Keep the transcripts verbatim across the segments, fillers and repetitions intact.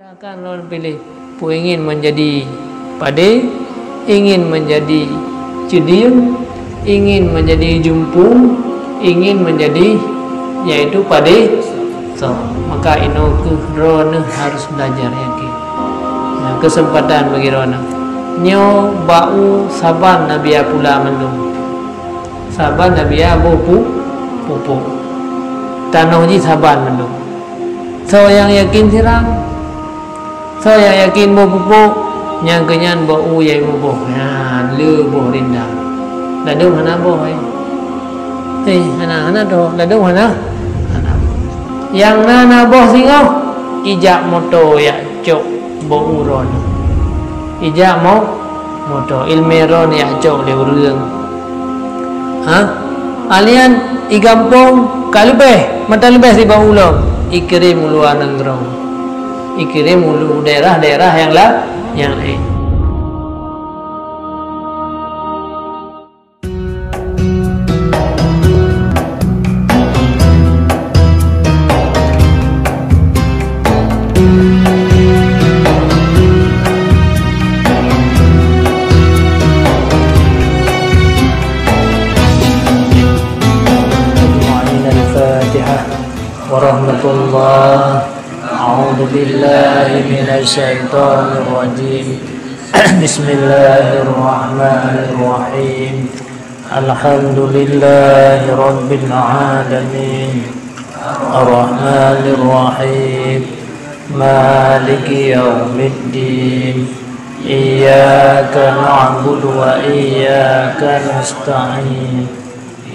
Akan lôn piléh, peue ingin menjadi padé, ingin menjadi ceudieng, ingin menjadi jumpung, ingin menjadi, yaitu padé soe. Maka inoe kheueh droeneuh harus belajar yakin. Nah, kesempatan bagi droeneuh. Nyoe bak u saban Nabi Apula mandum. Saban Nabi Abu Pu-, Pupuk. Tanoh jih saban mandum. Soe nyang yakin sirang? Soe nyang yakin boh pupuk? Nyang keunyan boh u nyang muboh. Nyan le boh rindang. Ladôm hana boh, eh. Eh, hana, hana boh. Ladôm hana, hana boh. Nyang na, na boh singoh, ijak moto yak cok boh u droeneuh. Ijak mo-, moto. Ileumèe droeneuh yak cok lé ureueng. Ha? Alian i gampông ka leubeh, mata leubeh sibak ulôn, ikirém u luwa nanggroe, ikirém u lu-, daerah-daerah nyang la-, nyang laén. أجمعين. الفاتحة ورحمة الله. أعوذ بالله من الشيطان الرجيم. بسم الله الرحمن الرحيم. الحمد لله رب العالمين. الرحمن الرحيم. مالك يوم الدين. إياك نعبد وإياك نستعين.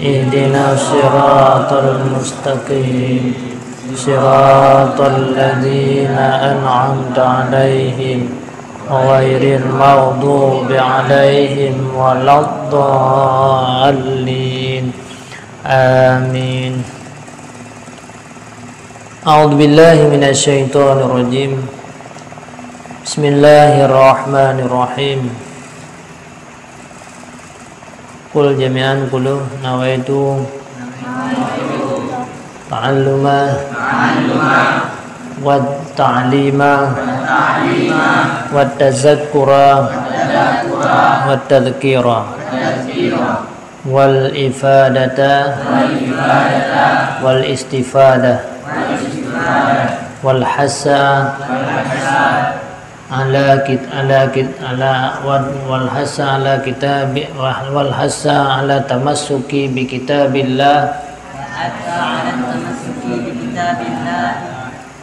اهدنا الصراط المستقيم. صراط الذين أنعمت عليهم غير المغضوب عليهم ولا الضالين. آمين. أعوذ بالله من الشيطان الرجيم. بسم الله الرحمن الرحيم. قل جميعا، قل نويت تعلم والتعليم والتذكر والتذكير والإفادة والاستفادة والحث على كت-، على كت-، على، وال-، والحث على كتاب، والحث على التمسك بكتاب الله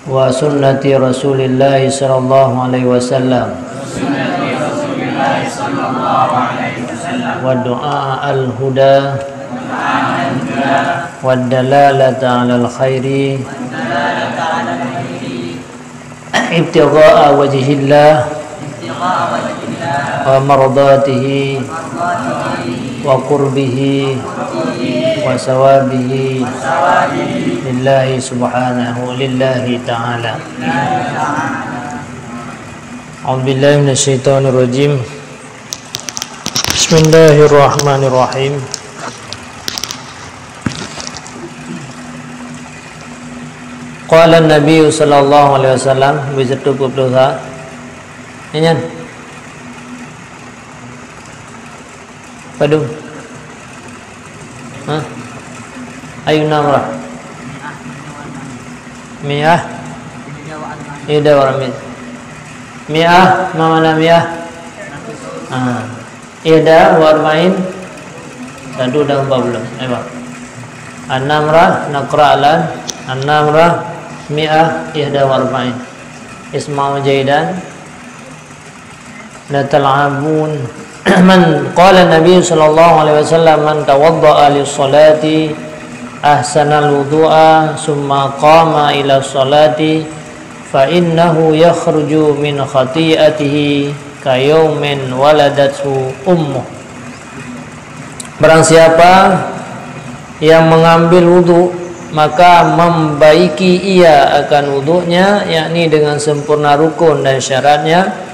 وسنة رسول الله صلى الله عليه وسلم. والدعاء الهدى والدلالة على الخير ابتغاء وجه الله ومرضاته وقربه وثوابه لله سبحانه، لله تعالى. أعوذ بالله من الشيطان الرجيم. بسم الله الرحمن الرحيم. قال النبي صلى الله عليه وسلم، beusireutôh peuet plôh sa. Nyan. Padum? Ha? Ayu namrah. Mi'ah. Ihda wa arba'in. Mi'ah, ma makna mi'ah? Ha. Ihda wa arba'in, satu dan empat puluh. Hebat. An-namrah, naqra' lan, an-namrah, mi'ah, ihda wa arba'in. Isma'u jaidan. La tal'abun. Man, qala Nabi sallallahu alaihi wasallam, "Man tawadda'a lis-salati ahsanal wudu'a, summa qama ila salati, fa innahu yakhruju min khati'atihi ka yaumin waladathu ummuh." Barang siapa yang mengambil wudhu, maka membaiki ia akan wudhunya, yakni dengan sempurna rukun dan syaratnya,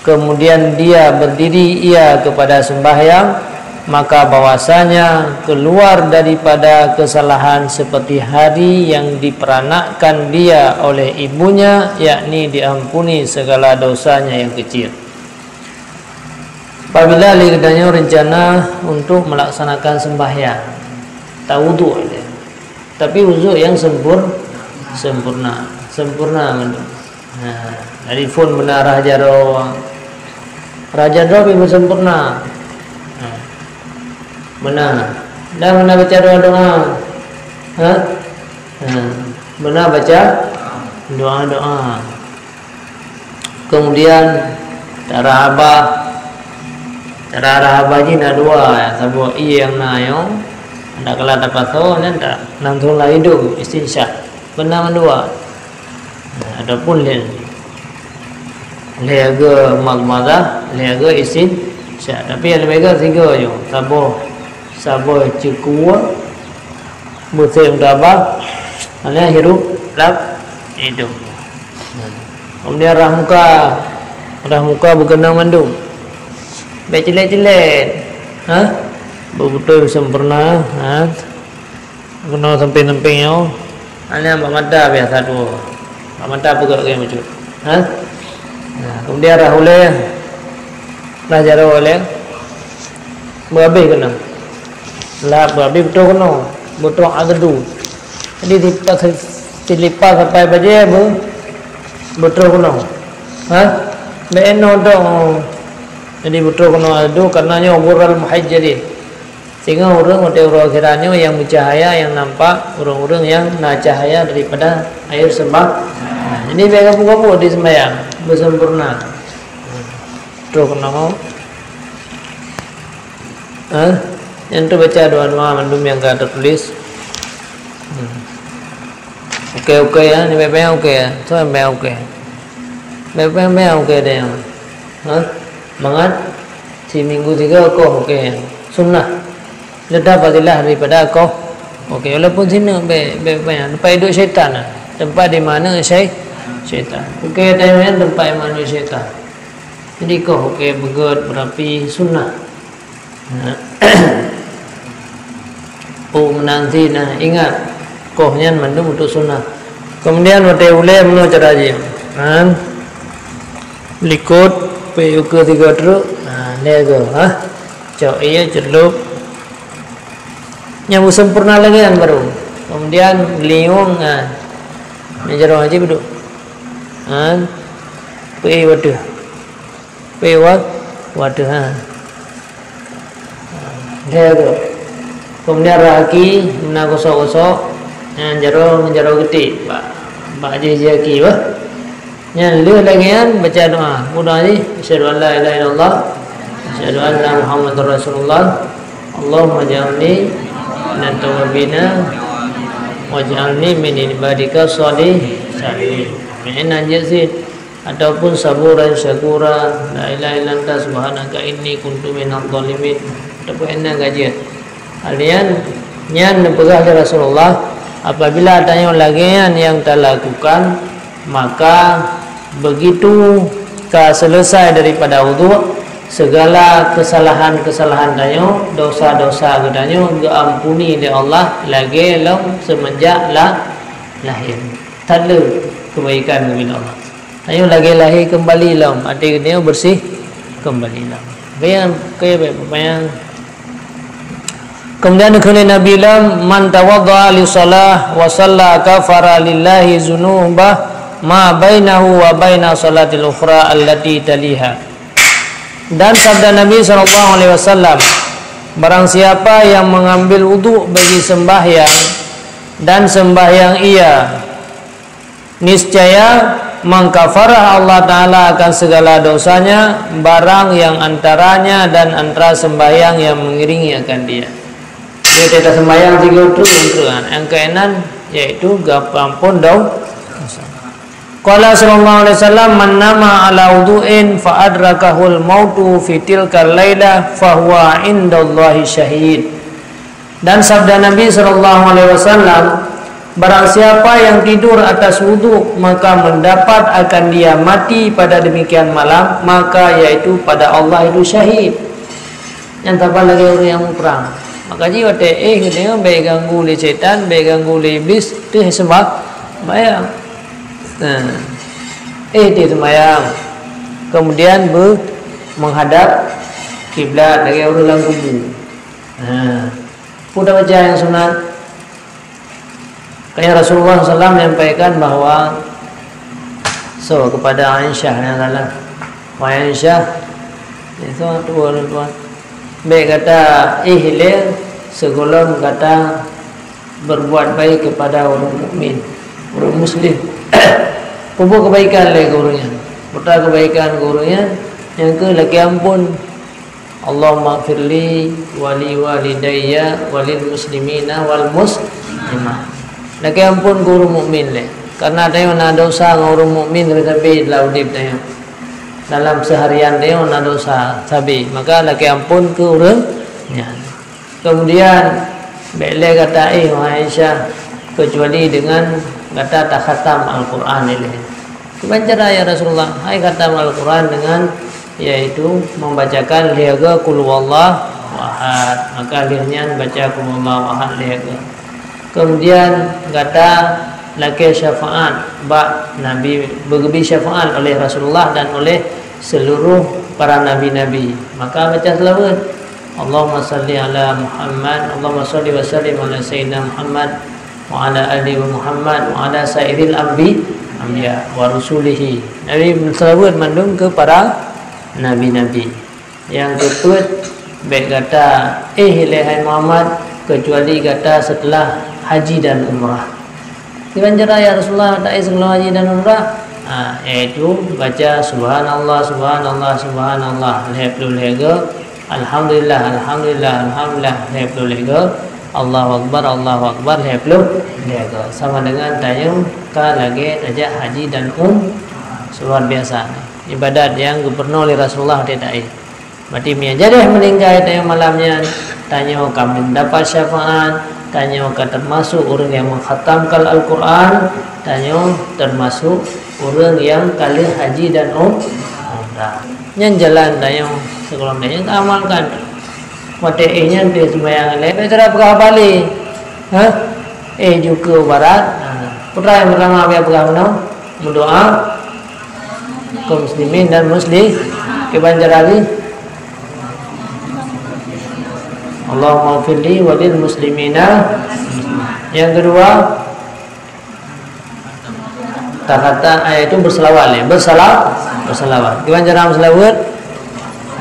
kemudian dia berdiri ia kepada sembahyang, maka bahwasanya keluar daripada kesalahan seperti hari yang diperanakkan dia oleh ibunya, yakni diampuni segala dosanya yang kecil. Apabila lé geutanyoe rencana untuk melaksanakan sembahyang, tawudhu lé. Tapi wudhu yang sempur-, sempurna, sempurna mandum. Ha, dari phon beuna rhah jaroe. Rhah jaroe pih beusempurna. Ha. Beuna. Dan beuna baca doa-doa. Ha? Ha. Beuna baca doa-doa. Kemudian, cara rhah babah. Cara rhah babah jih na dua, saboh ié nyang na nyoe, ndak kala tapasoe, nyan ta-, langsung lam idong, istinsyak. Beuna mandua. Nah, ataupun lhèe, lhèe geu madmadah, lhèe geu istinsyak. Tapi nyang leubeh gét sigoe nyoe, saboh, saboh ceukue, beusép babah, hana hirup lam idong. Kemudian rhah muka, rhah muka beukeunong mandum. Bèk cilet-cilet. Ha? Beutôi sempurna, ha? Keunoe sampéng-sampéng nyoe. Hana bak mata biasa tuwoe. Bak mata peugöt lagèe bacut. Ha? Nah, kemudian rhah ulèe, rhah jaroe ulèe. Beuhabéh keunoe. Lheuh beuhabéh beutroh keunoe. Beutroh agedu. Jadi, silipa sampai bajèe beu-, beutroh keunoe. Ha? Bèk inoe dong. Jadi, beutroh keunoe agedu, karena nyoe ghurral muhajjalin. Singoh ureueng watèe uroe akhirat nyoe nyang meucahya, nyang nampak ureueng-ureueng nyang na cahya daripada air seumbah. Jadi, bèk gabuk-gabuk di seumbahyang, beusempurna. Troh keunoe. Ha? Nyan tu baca doa-doa mandum nyang ka teutuléh. Hmm. Oke, oke ya, ni baik-baik oke ya. Tu baik oke. Baik-baik oke deh. Ha? Mangat siminggu tiga koh oke. Sunnah. Leubeh fadilah daripada koh. Oke, walaupun sineuk bèk, bèk, bèk, tempat hidup syaitan lah. Tempat di mana syai-, syaitan. Oke, tempat di mana syaitan. Jadi koh oke, beugöt, beurapi, sunnah. Nah. Oh, meunan si, nah, ingat, koh nyan mandum untuk sunnah. Kemudian watèe ulèe meunoe cara jih. Kan? Likot, peuet ukeue tiga truk, nah, lhèe ukeue, ha. Cok ié, celup. Nyang beusempurna lagèe nyan baru. Kemudian geuliweueng, ha. Nyan jaroe jih beudôh. Ha. Peuet watèe. Peuet wa-, watèe, ha. Lhèe ukeue. Kemudian rhah aki, meunan gosok-gosok, nyan jaroe ngon jaroe geuti, bak, bak jih-jih aki bah. Nyan lheuh lagèe nyan baca doa. Peue doa jih? Asyhadu an la ilaha illallah, asyhadu anna Muhammadar Rasulullah. Allahumma ij'alni minat tawwabina waj'alni min ibadika shalih-, shalihin. Meunan jeuet cit. Ataupun saburan syakura, la ilaha illa anta subhanaka inni kuntu minadh dhalimin, ataupun inna gajin. Hal nyan, nyan neupeugah lé Rasulullah, apabila tanyoe lagèe nyan nyang talakukan, maka begitu ka selesai daripada udhu, segala kesalahan-kesalahan tanyoe, dosa-dosa geutanyoe geuampuni lé Allah lagèe lom seumenjak la-, lahé. That le keubaikan geubi lé Allah. Tanyoe lagèe lahé keumbali lom, até geutanyoe beureuséh keumbali lom. Bayan, oke, baik, bayan. Kemudian kheun lé Nabi lom, "Man tawadda'a li shalah wa shalla kafara lillahi dzunuba ma bainahu wa baina shalatil ukhra allati taliha." Dan sabda Nabi sallallahu alaihi wasallam, "Barang siapa yang mengambil udhu bagi sembahyang, dan sembahyang ia, niscaya mengkafarah Allah Ta'ala akan segala dosanya, barang yang antaranya dan antara sembahyang yang mengiringi akan dia." Jadi, kita sembahyang tiga waktu, yang keenam, yaitu gap-, ampun dau-, dosa. Qala sallallahu alaihi wasallam, "Man nama ala wudu'in fa adrakahul mautu fi tilkal lailah, fahuwa indallahi syahid." Dan sabda Nabi sallallahu alaihi wasallam, "Barang siapa yang tidur atas wudhu, maka mendapat akan dia mati pada demikian malam, maka yaitu pada Allah itu syahid." Nyan saban lagée ureuëng nyang muprang. Maka jih watée éh geutanyoe bék ganggu lé syaitan, bék ganggu lé iblis, teuh seumah-, sembahyang. Nah, éh teuh seumbahyang. Kemudian beu menghadap kiblat lagée ureuëng lam kubu. Nah, peue tabaca nyang sunat? Kaya Rasulullah sallallahu alaihi wasallam menyampaikan bahwa, so, kepada Aisyah, ya salah. Wahai Aisyah, itu tuan, tuan. Bék gata éh lé sigohlom gata berbuat baik kepada ureuëng mukmin, ureuëng muslim. Peubuet kebaikan lé keu ureuëng nyan. Peue kebaikan keu ureuëng nyan, nyang keu lakée amphon. Allahumma firli wali walidayya walil muslimina wal muslimat. Lakée amphon keu ureuëng mukmin lé. Karena tanyoe na dosa ngon ureuëng mukmin sabe-sabe dalam udeb tanyoe. Dalam seharian tanyoe na dosa sabe, maka lakée amphon keu ureuëng nyan. Kemudian, bék lé gata éh, wahai Aisyah, kecuali dengan gata takhatam Al-Quran ilée. Kiban cara, ya Rasulullah? Hai khatam Al-Quran dengan, yaitu membacakan lhée goe Qul Huwallahu Ahad. Maka lheueh nyan baca Qul Huwallahu Ahad lhée goe. Kemudian gata lakée syafaat bak Nabi, beugeubri syafaat oleh Rasulullah dan oleh seluruh para nabi-nabi. Maka baca selawat. Allahumma salli ala Muhammad, Allahumma salli wa sallim ala Sayyidina Muhammad wa ala ali wa Muhammad wa ala sairil anbi-, anbiya wa rusulihi. Nabi meuseulaweuet mandum keu para nabi-nabi. Nyang keupeuet, bék gata éh ilée hai Muhammad, keucuali gata seuteulah haji dan umrah. Kiban cara, ya Rasulullah, ta éh sigohlom haji dan umrah? Ha, yaitu baca subhanallah, subhanallah, subhanallah lhée ploh lhée goe, alhamdulillah, alhamdulillah, alhamdulillah lhée ploh lhée goe, Allahu akbar, Allahu akbar lhée ploh lhée goe. Sama dengan tanyoe ka lagée tajak haji dan um-, luar biasa. Ibadat nyang geupeurunoe lé Rasulullah watée ta éh. Berarti meunyoe jadeh meuninggai tanyoe malam nyan, tanyoe ka mendapat syafaat, tanyoe ka termasuk ureuëng nyang mengkhatamkan Al-Quran, tanyoe termasuk ureuëng nyang ka lheueh haji dan um-, umrah. Nyan jalan tanyoe sigohlom tanyoe amalkan. Watée éh nyan teuh seumbahyang ilée, bék cara peugah bale. Ha? Éh ju keu barat. Ha. Peue nyang peurtama bék peugah meunoe. Meudoa kaum muslimin dan muslim. Kiban cara lé? Allahumma firli walil muslimina. Yang kedua, tahatan ayat itu berselawat, ya. Bersalam, berselawat. Kiban cara berselawat?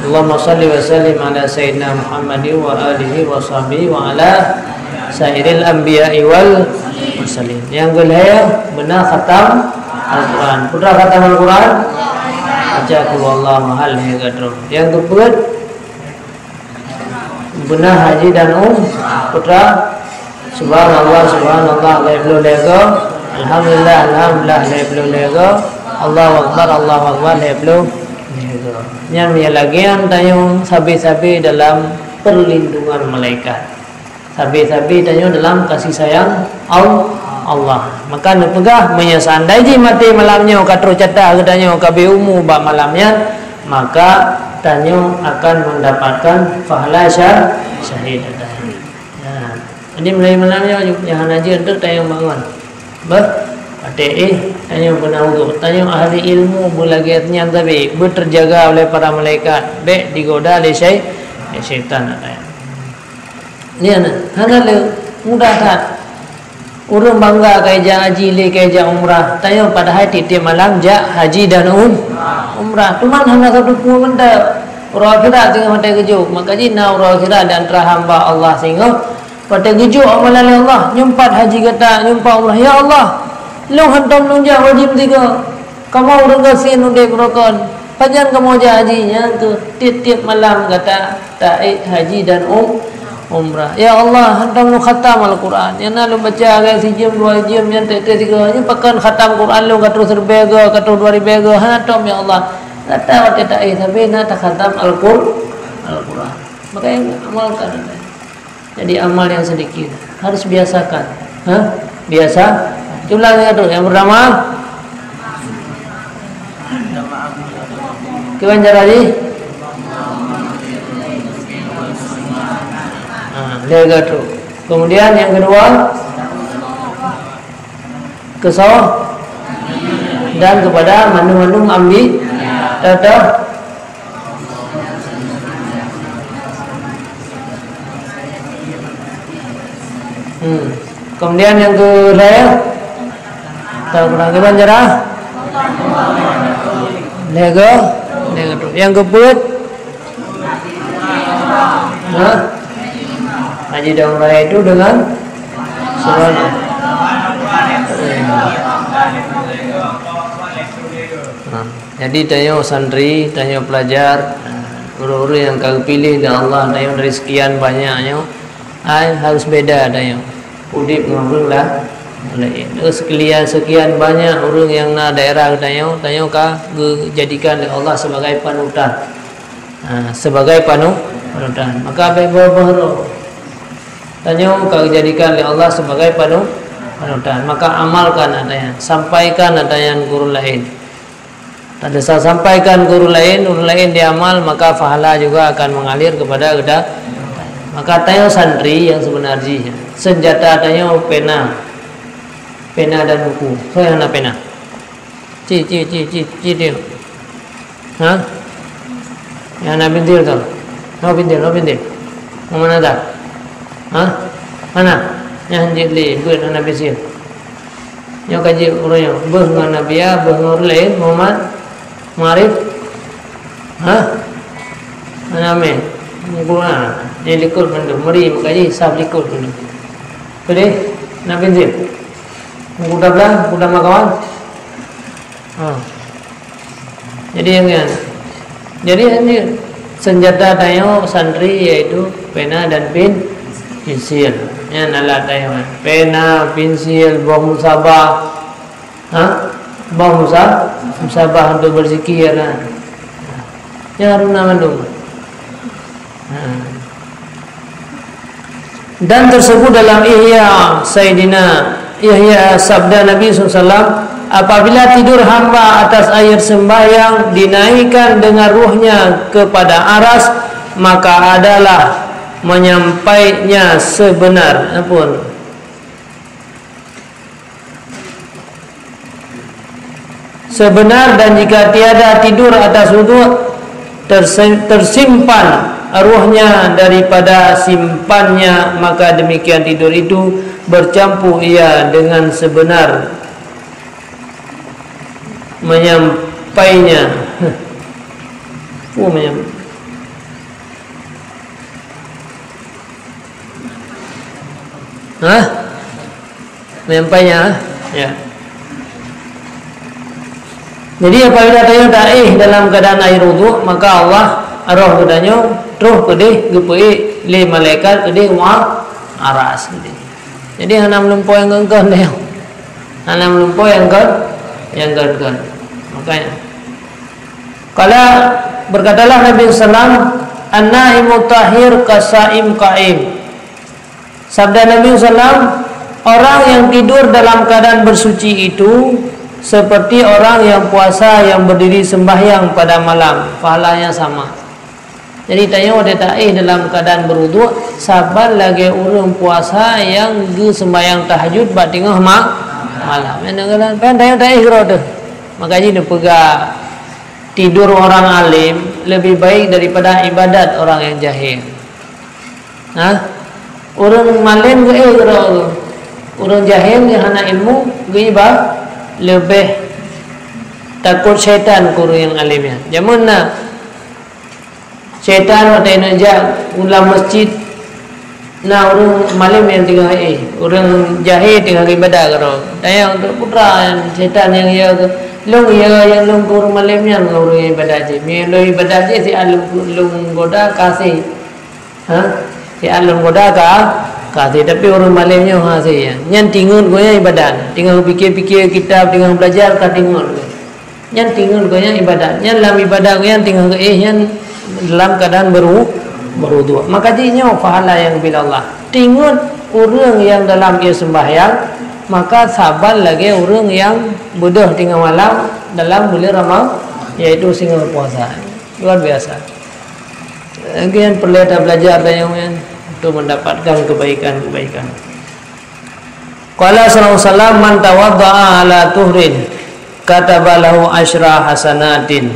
Allahumma salli wa sallim ala sayyidina Muhammadin wa alihi wa sahbihi wa ala sairil anbiya'i wal mursalin. Nyang keulhèe, beuna khatam Al-Quran. Peue khatam Al-Quran? Baca Qul Huwallahu Ahad lhèe gadroe. Nyang keupeuet, beuna haji dan um-, peue? Subhanallah, subhanallah, lhèe ploh lhèe go. Alhamdulillah, alhamdulillah, lhèe ploh lhèe go. Allahu Akbar, Allahu Akbar, lhèe ploh lhèe go. Nyan meunyo lagèe nyan tanyoe sabe-sabe dalam perlindungan malaikat. Sabe-sabe tanyoe dalam kasih sayang Al-, Allah. Maka neupeugah, meunyo seandai jih maté malam nyoe ka troh catat geutanyoe ka abéh umu bak malam nyan, maka tanyoe akan mendapatkan pahala sya-, syahid. Nah, jadi mulai malam nyoe nyang hana jeuet tu tanyoe bangon. Beuh, watèe éh, tanyoe beuna udhu. Tanyoe ahli ilmu beulagèe nyan sabe, beuteujaga oleh para malaikat, bèk digoda lé syai-, lé syaitan. Nyan, hana lé, mudah that. Ureueng bangga ka jak haji, lé ka jak umrah. Tanyoe padahai tiep-tiep malam jak haji dan um-, umrah. Cuman hana sapeue mantong. Uroe akhirat singoh watèe geujok. Maka jih na uroe akhirat di antara hamba Allah singoh, watèe geujok amalan lé Allah, nyoe pat haji gata, nyoe pat umrah. Ya Allah, lôn hantom lôn jak wajéb sigoe. Kamoe ureueng gasien udép rukon, pajan kamoe jak haji? Nyan keuh tiep-tiep malam gata taék haji dan um-, umrah. Ya Allah, hantom lôn khatam Al-Quran. Nyang na lôn baca lagèe sijeuem dua jeuem nyan tiep-tiep sigoe. Nyoe pakon khatam Quran lôn ka troh siribèe go, ka troh dua ribèe go. Hantom, ya Allah. Gata watèe taék sabe na takhatam Al-Qur-, Al-Quran. Makanya amalkan. Jadi amal yang sedikit harus biasakan. Ha? Biasa. Ulang lagi tu. Yang pertama. Kiban cara jih? Lhèe go trok. Kemudian yang kedua, keusoe dan kepada mandum-mandum ambi-, teuh-teuh. Hmm. Kemudian yang kelhèe, teuh kurang kiban cara. Lhèe go, lhèe go trok. Yang keupeuet, ha? Haji dan umrah itu dengan surat. Nah, jadi tanyoe santri, tanyoe pelajar, ureueng-ureueng nyang ka geupiléh lé Allah, tanyoe dari sekian banyak nyoe, ai harus beda tanyoe udép ngon ureueng la-, laén. Sekian, sekian banyak ureueng nyang na daerah tanyoe, tanyoe ka geujadikan lé Allah sebagai panutan. Ha, sebagai panu-, panutan. Maka bèk boh-boh droe. Tanyoe ka geujadikan lé Allah sebagai panu-, panutan. Maka amalkan ata nyan, sampaikan ata nyan keu ureueng laén. Tasampaikan keu ureueng laén, ureueng laén jiamal, maka pahala juga akan mengalir kepada geuda-, maka tanyoe santri nyang seubeuna jih. Senjata tanyoe pena, pena dan buku. Soe nyang na pena? Ci, ci, ci, ci, ci, ci. Ha? Nyang na pensil tu. Ho pensil, ho pensil. Mana dah? Ha? Mana? Nyang jeuet lé, beuet hana pensil. Nyoe ka jeuet uroe nyoe. Beuh ngon Nabia, beuh ngon ureueng laén, Muhammad, Marif. Ha? Hana mé. Buku na. Nyoe likot mandum. Meuri meukaji, sab likot mandum. Peudeh, na pensil. Buku tablah, buku tamakawan. Ha. Jadi nyang nyan. Jadi nyang nyan, senjata tanyoe santri yaitu pena dan pin-, pensil. Nyan alat tanyoe. Pena, pensil, boh musabah. Ha? Boh musa-, musabah untuk berzikir, ha. Nyan harus na mandum. Ha. Dan tersebut dalam Ihya Sayyidina, Ihya, sabda Nabi sallallahu alaihi wasallam, "Apabila tidur hamba atas ayat sembahyang dinaikkan dengan ruhnya kepada aras, maka adalah menyampainya sebenar." Ampun. Sebenar dan jika tiada tidur atas wudhu, terse-, tersimpan ruhnya daripada simpannya, maka demikian tidur itu bercampur ia dengan sebenar menyampainya. Oh, menyam-, Hah? Menyampainya, ya. Jadi apabila tanyoe taéh dalam keadaan air wudhu, maka Allah, roh geutanyoe troh keudeh geupeuék lé malaikat keudeh u aras keudeh. Jadi hana meulumpoe nyang kon-kon tanyoe. Hana meulumpoe nyang kon-, nyang kon-kon. Makanya, qala, berkatalah Nabi sallam, "An-naimu tahir kasaim qaim." Sabda Nabi sallam, "Orang yang tidur dalam keadaan bersuci itu seperti orang yang puasa yang berdiri sembahyang pada malam, pahalanya sama." Jadi tanyoe watée taéh dalam keadaan berwudhu, saban lagée ureuëng puasa nyang geuseumbahyang tahajud bak teungoh ma-, malam. Nyang na keunan, kan tanyoe taéh keudroe teuh. Maka jih neupeugah, tidur orang alim lebih baik daripada ibadat orang yang jahil. Nah, ureuëng malém geuéh keudroe, ureuëng jahil nyang hana ilmu geuiba-, leubeh takot syaitan keu ureuëng nyang além nyan. Jameun na syaitan watée neujak u lam masjid, na ureuëng malém nyang teungoh éh, ureuëng jahil teungoh ibadat keudroe. Tanyong keu putra nyan, syaitan nyang ya keu, lôn ya nyang lôn keu ureuëng malém nyan ngon ureuëng ibadat jih. Meunyo lôn ibadat jih, siat lôn, lôn goda ka hasé. Ha? Siat lôn goda ka, ka hasé, tapi ureuëng malém nyoe hasé nyan. Nyan tingeut geuh nyan ibadat. Teungoh pikir-pikir kitab, teungoh belajar ka tingeut geuh. Nyan tingeut geuh nyan ibadat. Nyan lam ibadat geuh nyan teungoh geuéh nyan dalam keadaan beru-, berwudhu. Maka jih nyoe pahala nyang bila Allah. Tingeut ureuëng nyang dalam ie sembahyang, maka saban lagée ureuëng nyang beudôh teungoh malam dalam buleuen Rama-, yaitu singoh puasa. Luar biasa. Lagée nyan peureulée tabelajar tanyoe nyan. mendapatkan kebaikan-kebaikan. Qala sallallahu alaihi wasallam, "Man tawadda'a ala tuhrin, kataba lahu asyra hasanatin."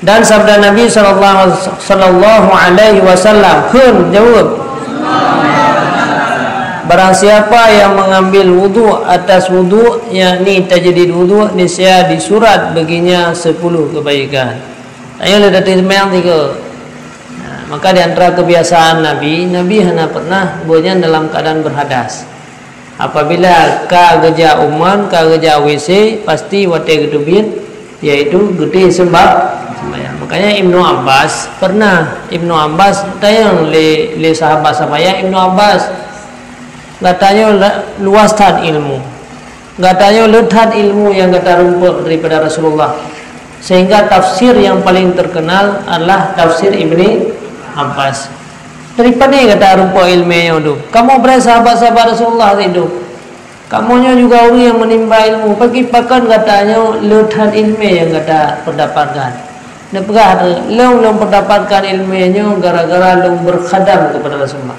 Dan sabda Nabi sallallahu, sallallahu alaihi wasallam, kheun jaweueb, "Barang siapa yang mengambil wudhu atas wudhu, yakni tajdid wudhu, niscaya disurat baginya sepuluh kebaikan." Tanyoe lé teurimong tiga. Nah, maka di antara kebiasaan Nabi, Nabi hana pernah beunyan dalam keadaan berhadas. Apabila ka geujak u man, ka geujak W C, pasti watée geuteubiet, yaitu geuti sembah-, sembahyang. Makanya Ibnu Abbas pernah, Ibnu Abbas tanyong lé, lé sahabat-sahabat, "Ya Ibnu Abbas, gata nyoe la-, luas that ilmu. Gata nyoe le that ilmu nyang gata rumpok daripada Rasulullah. Sehingga tafsir yang paling terkenal adalah tafsir Ibni Abbas. Dari pane gata rumpok ilmu nyoe tu? Kamoe beurai sahabat-sahabat Rasulullah situ. Kamoe nyoe juga ureuëng nyang menimba ilmu. Pagi pakon gata nyoe le that ilmu nyang gata perdapatkan?" Neupeugah, "Lôn, lôn perdapatkan ilmu nyoe gara-gara lôn berkhadam kepada Rasulullah."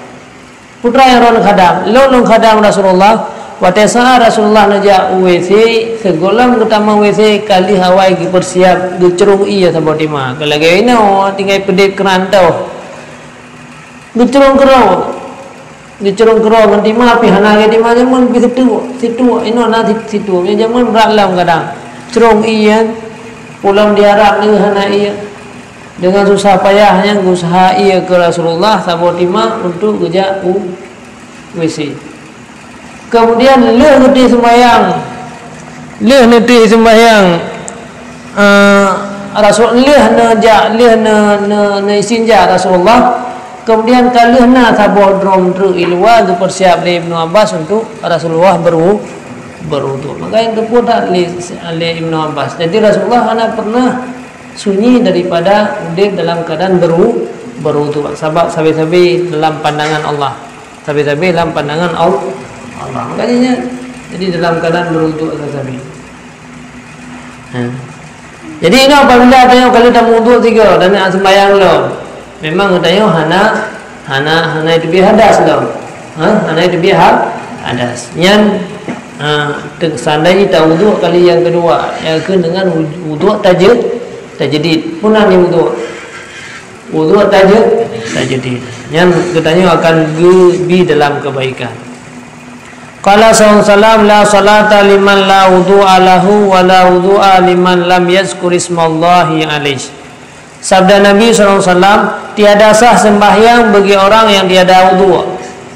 Peue teuma nyang droeneuh khadam? Lôn, lôn khadam Rasulullah. Watée saat Rasulullah neujak u W C, sigohlom geutamong W C, ka lheueh awai geupeursiap, geucrông ié saboh tima. Ka lagée inoe tinggai peudeb keunan toh. Geucrông keudroe. Geucrông keudroe ngon tima, pih hana lagée tima jameun, pih situek, situek, inoe na sit-, situek. Nyan jameun brat lom kadang. Crông ié, ulôn di Arab nyoe hana ié. Dengan susah payah nyan geuuseuha ié keu Rasulullah saboh tima untuk geujak u W C. Kemudian lheueh geuti sembahyang, lheueh neuti sembahyang, eh, Rasul, lheueh neujak, lheueh ne, ne, neistinja Rasulullah. Kemudian ka lheueh na saboh drom treuk i luwa geupeursiap lé Ibnu Abbas untuk Rasulullah berwu-, berwudhu. Maka nyan teupeue that lé, lé Ibnu Abbas. Jadi Rasulullah hana pernah sunyi daripada udeb dalam keadaan beru-, berwudhu. Sabab sabe-sabe dalam pandangan Allah. Sabe-sabe dalam pandangan Al-, Allah. Makanya, jadi dalam keadaan berwudhu sabe-sabe. Ha. Jadi, inoe apabila tanyoe ka lheueh tameuwudhu sigoe dan nak sembahyang lom, memang tanyoe hana, hana, hana teubiet hadas lom. Ha? Hana teubiet ha-, hadas. Nyan, ha, te-, seandainya tawudhu kali yang kedua, yakni dengan wudhu taje-, tajdid. Peue nan wudhu? Wudhu taje-, tajdid. Nyan geutanyoe akan geubi dalam kebaikan. Qala sallallahu alaihi wasallam, "La salata liman la wudhu'a lahu wa la wudhu'a liman lam yadzkur ismallahi alaih." Sabda Nabi sallallahu alaihi wasallam, "Tiada sah sembahyang bagi orang yang tiada wudhu."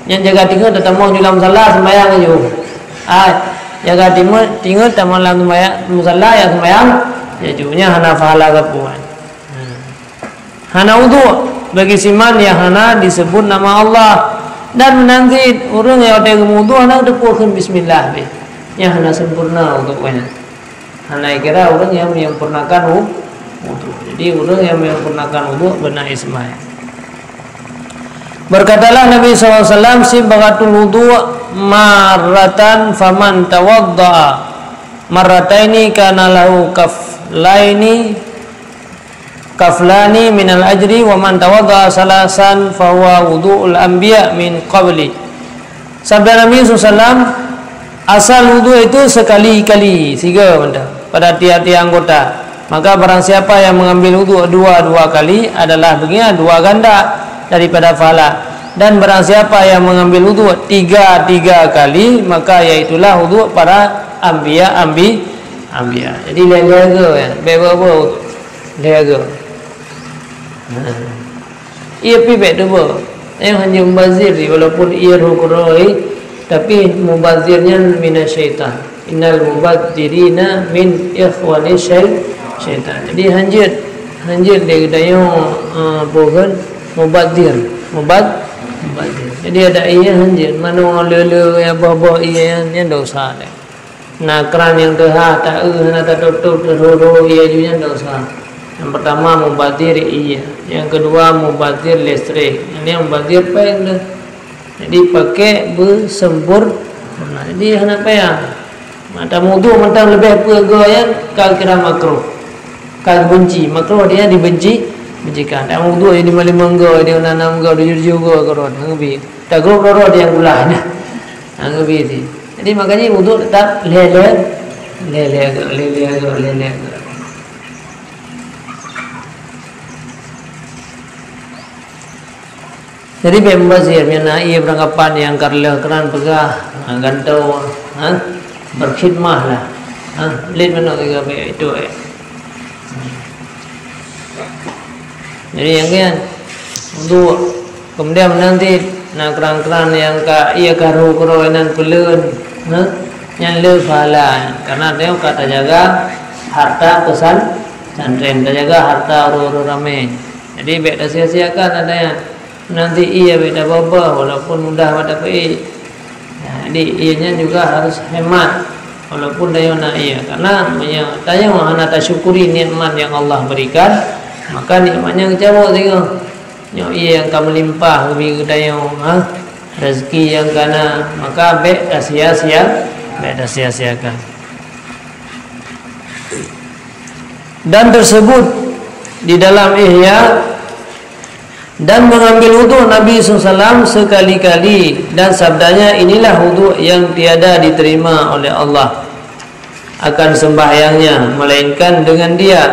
Nyan jaga tingat teutamong ju lam musala sembahyang ju. Ah, jaga tingat, tingat tamong lam sembahyang, musala nyang sembahyang, ya ju, nyan hana pahala sapeue. Hana wudhu bagi siman nyang hana disebut nama Allah. Dan meunan cit, ureuëng nyang watée geumeuwudhu hana teupeue kheun bismillah beh. Nyan hana sempurna wudhu nyan. Hana kira ureuëng nyang menyempurnakan wu-, wudhu. Jadi, ureuëng nyang menyempurnakan wudhu beuna ismail. Berkatalah Nabi sallallahu alaihi wasallam, "Sibghatul wudhu marratan faman tawadda'a marrataini kana lahu kaflaini kaflani minal ajri, wa man tawadda'a salasan fahuwa wudhu'ul anbiya min qabli." Sabda Nabi sallallahu alaihi wasallam, "Asal wudhu itu sekali-kali, sigoe mantong, pada tiap-tiap anggota. Maka barang siapa yang mengambil wudhu dua-dua kali adalah baginya dua ganda daripada pahala. Dan barang siapa yang mengambil wudhu tiga-tiga kali, maka iaitulah wudhu para anbiya, anbi-, anbiya." Jadi, lhèe-lhèe goe, ya. Bèk beu-beu. Lhèe goe. Ha. Ié pih bèk teuba. Nyoe hana mubazir, walaupun ié roh keudroe, tapi mubazir nyan minasyaitan. "Innal mubadzirina min ikhwani syai-, syaitan." Jadi hanjeuet, hanjeuet lé geutanyoe, eh, peue kheun, mubazir. Mubad-, mubazir. Jadi adak ié hanjeuet, manoe le-le nyang boh-boh ié nyan, nyan dosa lé. Na kran nyang teuhah, ta-eu hana tatôp-tôp, teuroh-roh ié ju nyan dosa. Nyang peurtama mubazir ié, nyang keudua mubazir listrik, nyang mubazir péng deuh. Jadi pakék beuseumpurna. Jadi hana payah. Mata mudhu mantong leubeh peue goe nyan ka kira makruh. Ka geubenci, makruh artinya dibenci, Jika tak meuwudhu jadi lima-lima go, jadi enam-enam go, tujoh-tujoh go keudroe, hana geubi. Tagob rot-rot nyang gula nyan. Hana geubi sih. Jadi makanya wudhu tetap lhèe-lhèe, lhèe-lhèe go, lhèe-lhèe go, lhèe-lhèe go. Jadi bèk mubazir, meunyoe na ie beurangkapan nyang ka reuloh keunan peugah, ha, gantoe, ha, berkhidmah lah. Ha, lét manok juga bèk itu, eh. Jadi nyang nyan, untuk kemudian nanti na kran-kran nyang ka ie karu keudroe nan peuleuen, ha, nyan le pahala. Karena tanyoe ka tajaga harta pesan-, pesantren, tajaga harta ureueng-ureueng ramé. Jadi bèk tasia-siakan ata nyan. Nanti ie bèk tababa, walaupun mudah bak tapeuék. Nah, jadi ie nyan juga harus hemat, walaupun tanyoe na ie. Karena meunyoe tanyoe hana tasyukuri nikmat yang Allah berikan, maka nikmat nyan geucabot singoh. Nyoe ie nyang ka meulimpah geubi keu tanyoe, ha? Rezeki nyang ka na, maka bèk tasia-sia, bèk tasia-siakan. Dan tersebut di dalam Ihya, dan mengambil wudhu Nabi sallallahu alaihi wasallam sekali-kali, dan sabdanya, "Inilah wudhu yang tiada diterima oleh Allah akan sembahyangnya, melainkan dengan dia."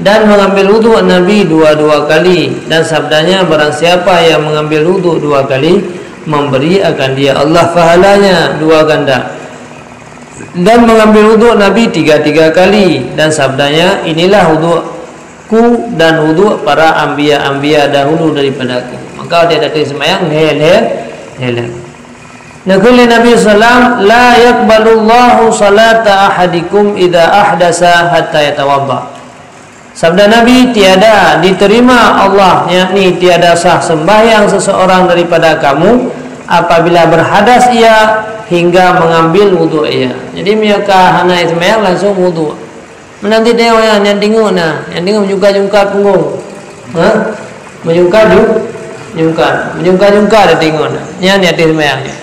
Dan mengambil wudhu Nabi dua-dua kali, dan sabdanya, "Barang siapa yang mengambil wudhu dua kali, memberi akan dia Allah pahalanya dua ganda." Dan mengambil wudhu Nabi tiga-tiga kali, dan sabdanya, "Inilah wudhuku dan wudhu para anbiya-anbiya dahulu daripadaku." Maka watèe tateuk seumayang, lhèe-lhèe, lhèe-lhèe. Neukheun lé Nabi sallam, "La yaqbalullahu salata ahadikum idza ahdasa hatta yatawadda." Sabda Nabi, "Tiada diterima Allah, yakni tiada sah sembahyang seseorang daripada kamu apabila berhadas ia hingga mengambil wudhu ia." Jadi, meunyoe ka hana sembahyang, langsung wudhu. Meunanti deungon nyan, nyan deungon na, nyan deungon meujungkat-jungkat punggong. Ha? Meujungkat ju-, jungkat. Meujungkat-jungkat deungon na. Nyan nyan teuh sembahyang nyan.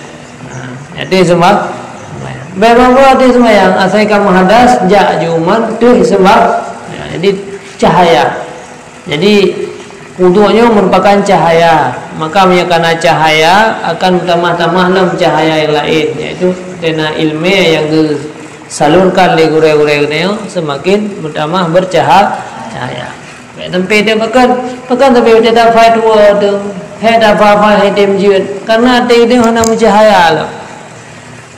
Ha, nyan teuh sembah-, sembahyang. Bèk babah teuh sembahyang, asai ka meuhadas, jak ju man teuh sembah-, ya, jadi cahaya. Jadi, wudhu nyoe merupakan cahaya. Maka, meunyoe ka na cahaya, akan meutamah-tamah lom cahaya nyang laén, yaitu keureuna ileumèe nyang geusalurkan lé gurèe-gurèe geutanyoe seumaken meutamah beucaha-, cahaya. Bèk sampoe teuh pakon, pakon sampoe teuh taphai tuwoe teuh, hai taphai-phai hai tem jeuet, kareuna até geutanyoe hana meucahaya lom.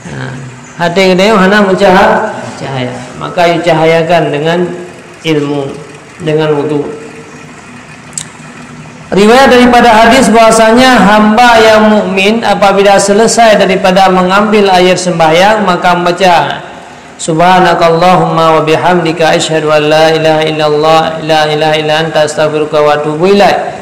Ha, até geutanyoe hana meucaha-, cahaya. Maka, yue cahayakan dengan ilmu, dengan wudhu. Riwayat daripada hadis bahwasanya hamba yang mukmin apabila selesai daripada mengambil air sembahyang, maka membaca, "Subhanakallahumma wa bihamdika, asyhadu an la ilaha illallah, la ilaha illa anta, astaghfiruka wa atubu ilaik."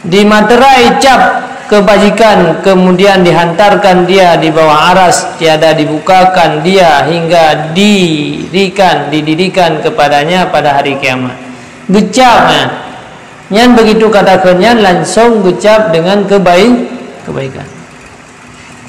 Dimaterai cap kebajikan, kemudian dihantarkan dia di bawah aras, tiada dibukakan dia hingga dirikan, didirikan kepadanya pada hari kiamat. Geucap, eh. Nyan begitu kata kheun nyan langsung geucap dengan kebai-, kebaikan.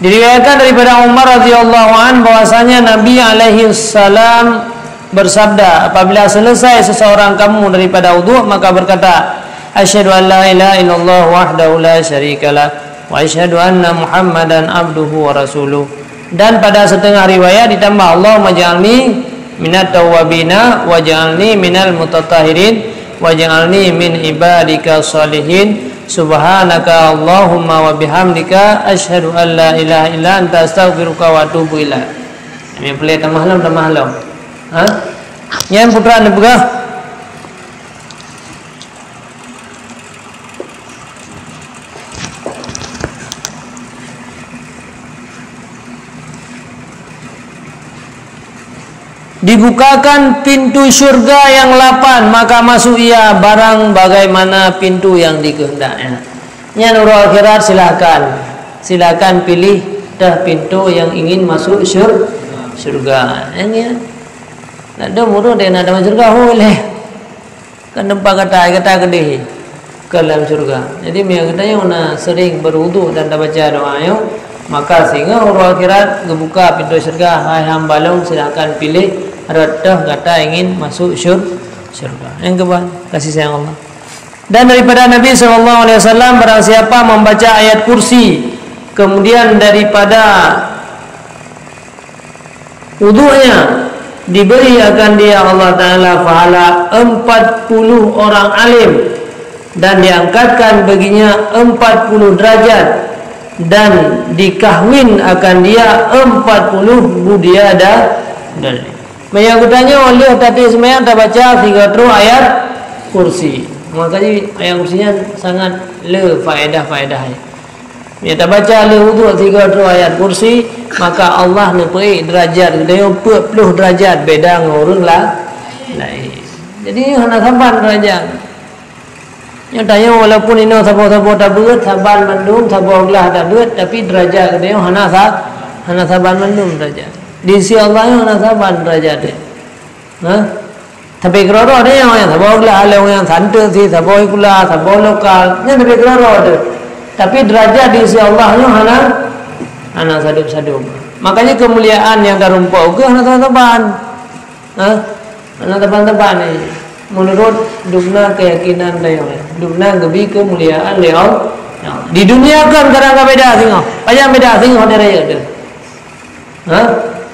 Diriwayatkan daripada Umar radhiyallahu an bahwasanya Nabi alaihi salam bersabda, "Apabila selesai seseorang kamu daripada wudhu, maka berkata, 'Asyhadu an la ilaha illallah wahdahu la syarikalah, wa asyhadu anna Muhammadan abduhu wa rasuluh.'" Dan pada setengah riwayat ditambah, "Allahumma ja'alni minat tawwabina, wa ja'alni minal mutatahhirin, wa ja'alni min ibadika shalihin. Subhanaka Allahumma wa bihamdika, asyhadu an la ilaha illa anta, astaghfiruka wa atubu ilaik." Nyan peureulèe tamah lom, tamah lom. Ha? Nyan putra neupeugah. Dibukakan pintu syurga yang lapan, maka masuk ia barang bagaimana pintu yang dikehendaknya. Nyan uroe akhirat, silakan. Silakan pilih teuh pintu yang ingin masuk syur-, syurga. Nyan ya. Nak dong ureueng deh nak dalam syurga, hoi leh. Kan teumpat gata, gata keudeh keu lam syurga. Jadi, meunyoe geutanyoe na sering berwudu dan tabaca doa nyoe, Maka singoh uroe akhirat geubuka pintoe syeuruga, "Hai hamba lôn, silakan piléh rot toh gata ingin masuk syur-, syeuruga." Nyang keubah, kasih sayang Allah. Dan daripada Nabi sallallahu alaihi wasallam, barang siapa membaca ayat kursi, kemudian daripada uduknya, diberi akan dia Allah Taala pahala empat puluh orang alim, dan diangkatkan baginya empat puluh derajat, dan dikahwin akan dia empat puluh budiada dalil. Meunyoe geutanyoe lheueh tateuk seumayang tabaca sigoe troh ayat kursi. Maka jih ayat kursi nyan sangat le faedah-faedah. Meunyoe tabaca lheueh uduk sigoe troh ayat kursi, maka Allah neupeuék derajat geutanyoe peuet ploh derajat beda ngon ureuëng la-, laén. Jadi hana saban derajat. Nyoe tanyoe walaupun inoe saboh-saboh tabeuet, saban mandum, saboh glah tabeuet, tapi derajat geutanyoe hana sa-, hana saban mandum derajat. Di sisi Allah nyoe hana saban derajat. Ha? Tapi keudroe-droe ada nyang, nyang saboh glah, ada nyang santeuk si, saboh ikula, saboh lokal. Nyan tapi keudroe-droe ada. Tapi derajat di sisi Allah nyoe hana, hana sadum-sadum. Makanya kemuliaan nyang tarumpok keu hana saban. Ha? Hana saban-saban ni. Menurut dubna keyakinan dayong, dubna geubi kemuliaan lé Allah. Di dunia kan kadang ka beda singoh. Pajan beda singoh dari rakyat tu. Ha?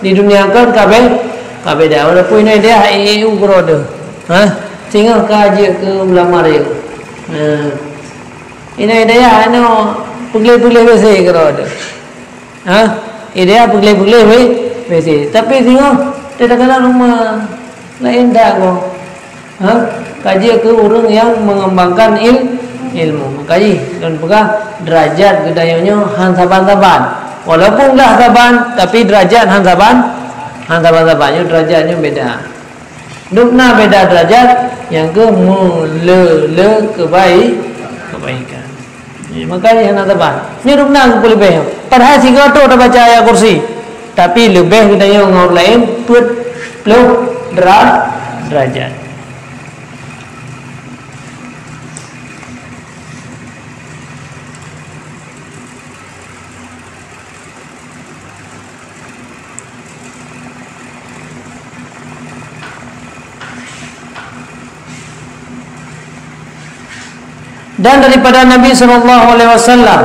Di dunia kan ka be-, ka beda. Walaupun inoe dia hai eu keudroe tu. Ha? Singoh ka jeuet keu ulama rayeuk. Ha. Inoe dia anu peugléh-peugléh bese keudroe tu. Ha? Inoe dia peugléh-peugléh be-, bese. Tapi singoh teuka-teuka rumah lain dak kok. Ha? Ka jeuet keu ureuëng nyang mengembangkan il-, ilmu. Maka jih lôn peugah derajat geutanyoe nyoe han saban-saban. Walaupun glah saban, tapi derajat han saban, han saban-saban. Nyoe derajat nyoe beda. Dubna beda derajat, nyang keu meule-le keubai-, kebaikan. Ya, maka jih hana saban. Nyoe dubna geupeuleubeh. Padahai sigoe troh tabaca ayat kursi, tapi leubeh geutanyoe ngon ureuëng laén peuet ploh dera-, derajat. Dan daripada Nabi sallallahu alaihi wasallam,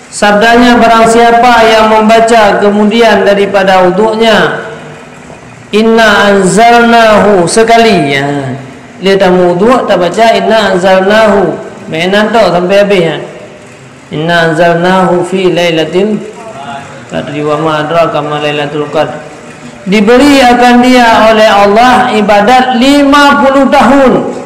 sabdanya, barang siapa yang membaca kemudian daripada uduknya, "Inna anzalnahu" sekali, ya. Lé tamu uduk tabaca "Inna anzalnahu", meunan tok sampai habéh, ya. "Inna anzalnahu fi lailatil qadri wa ma adraka ma lailatul qadr." Diberi akan dia oleh Allah ibadat lima puluh tahun.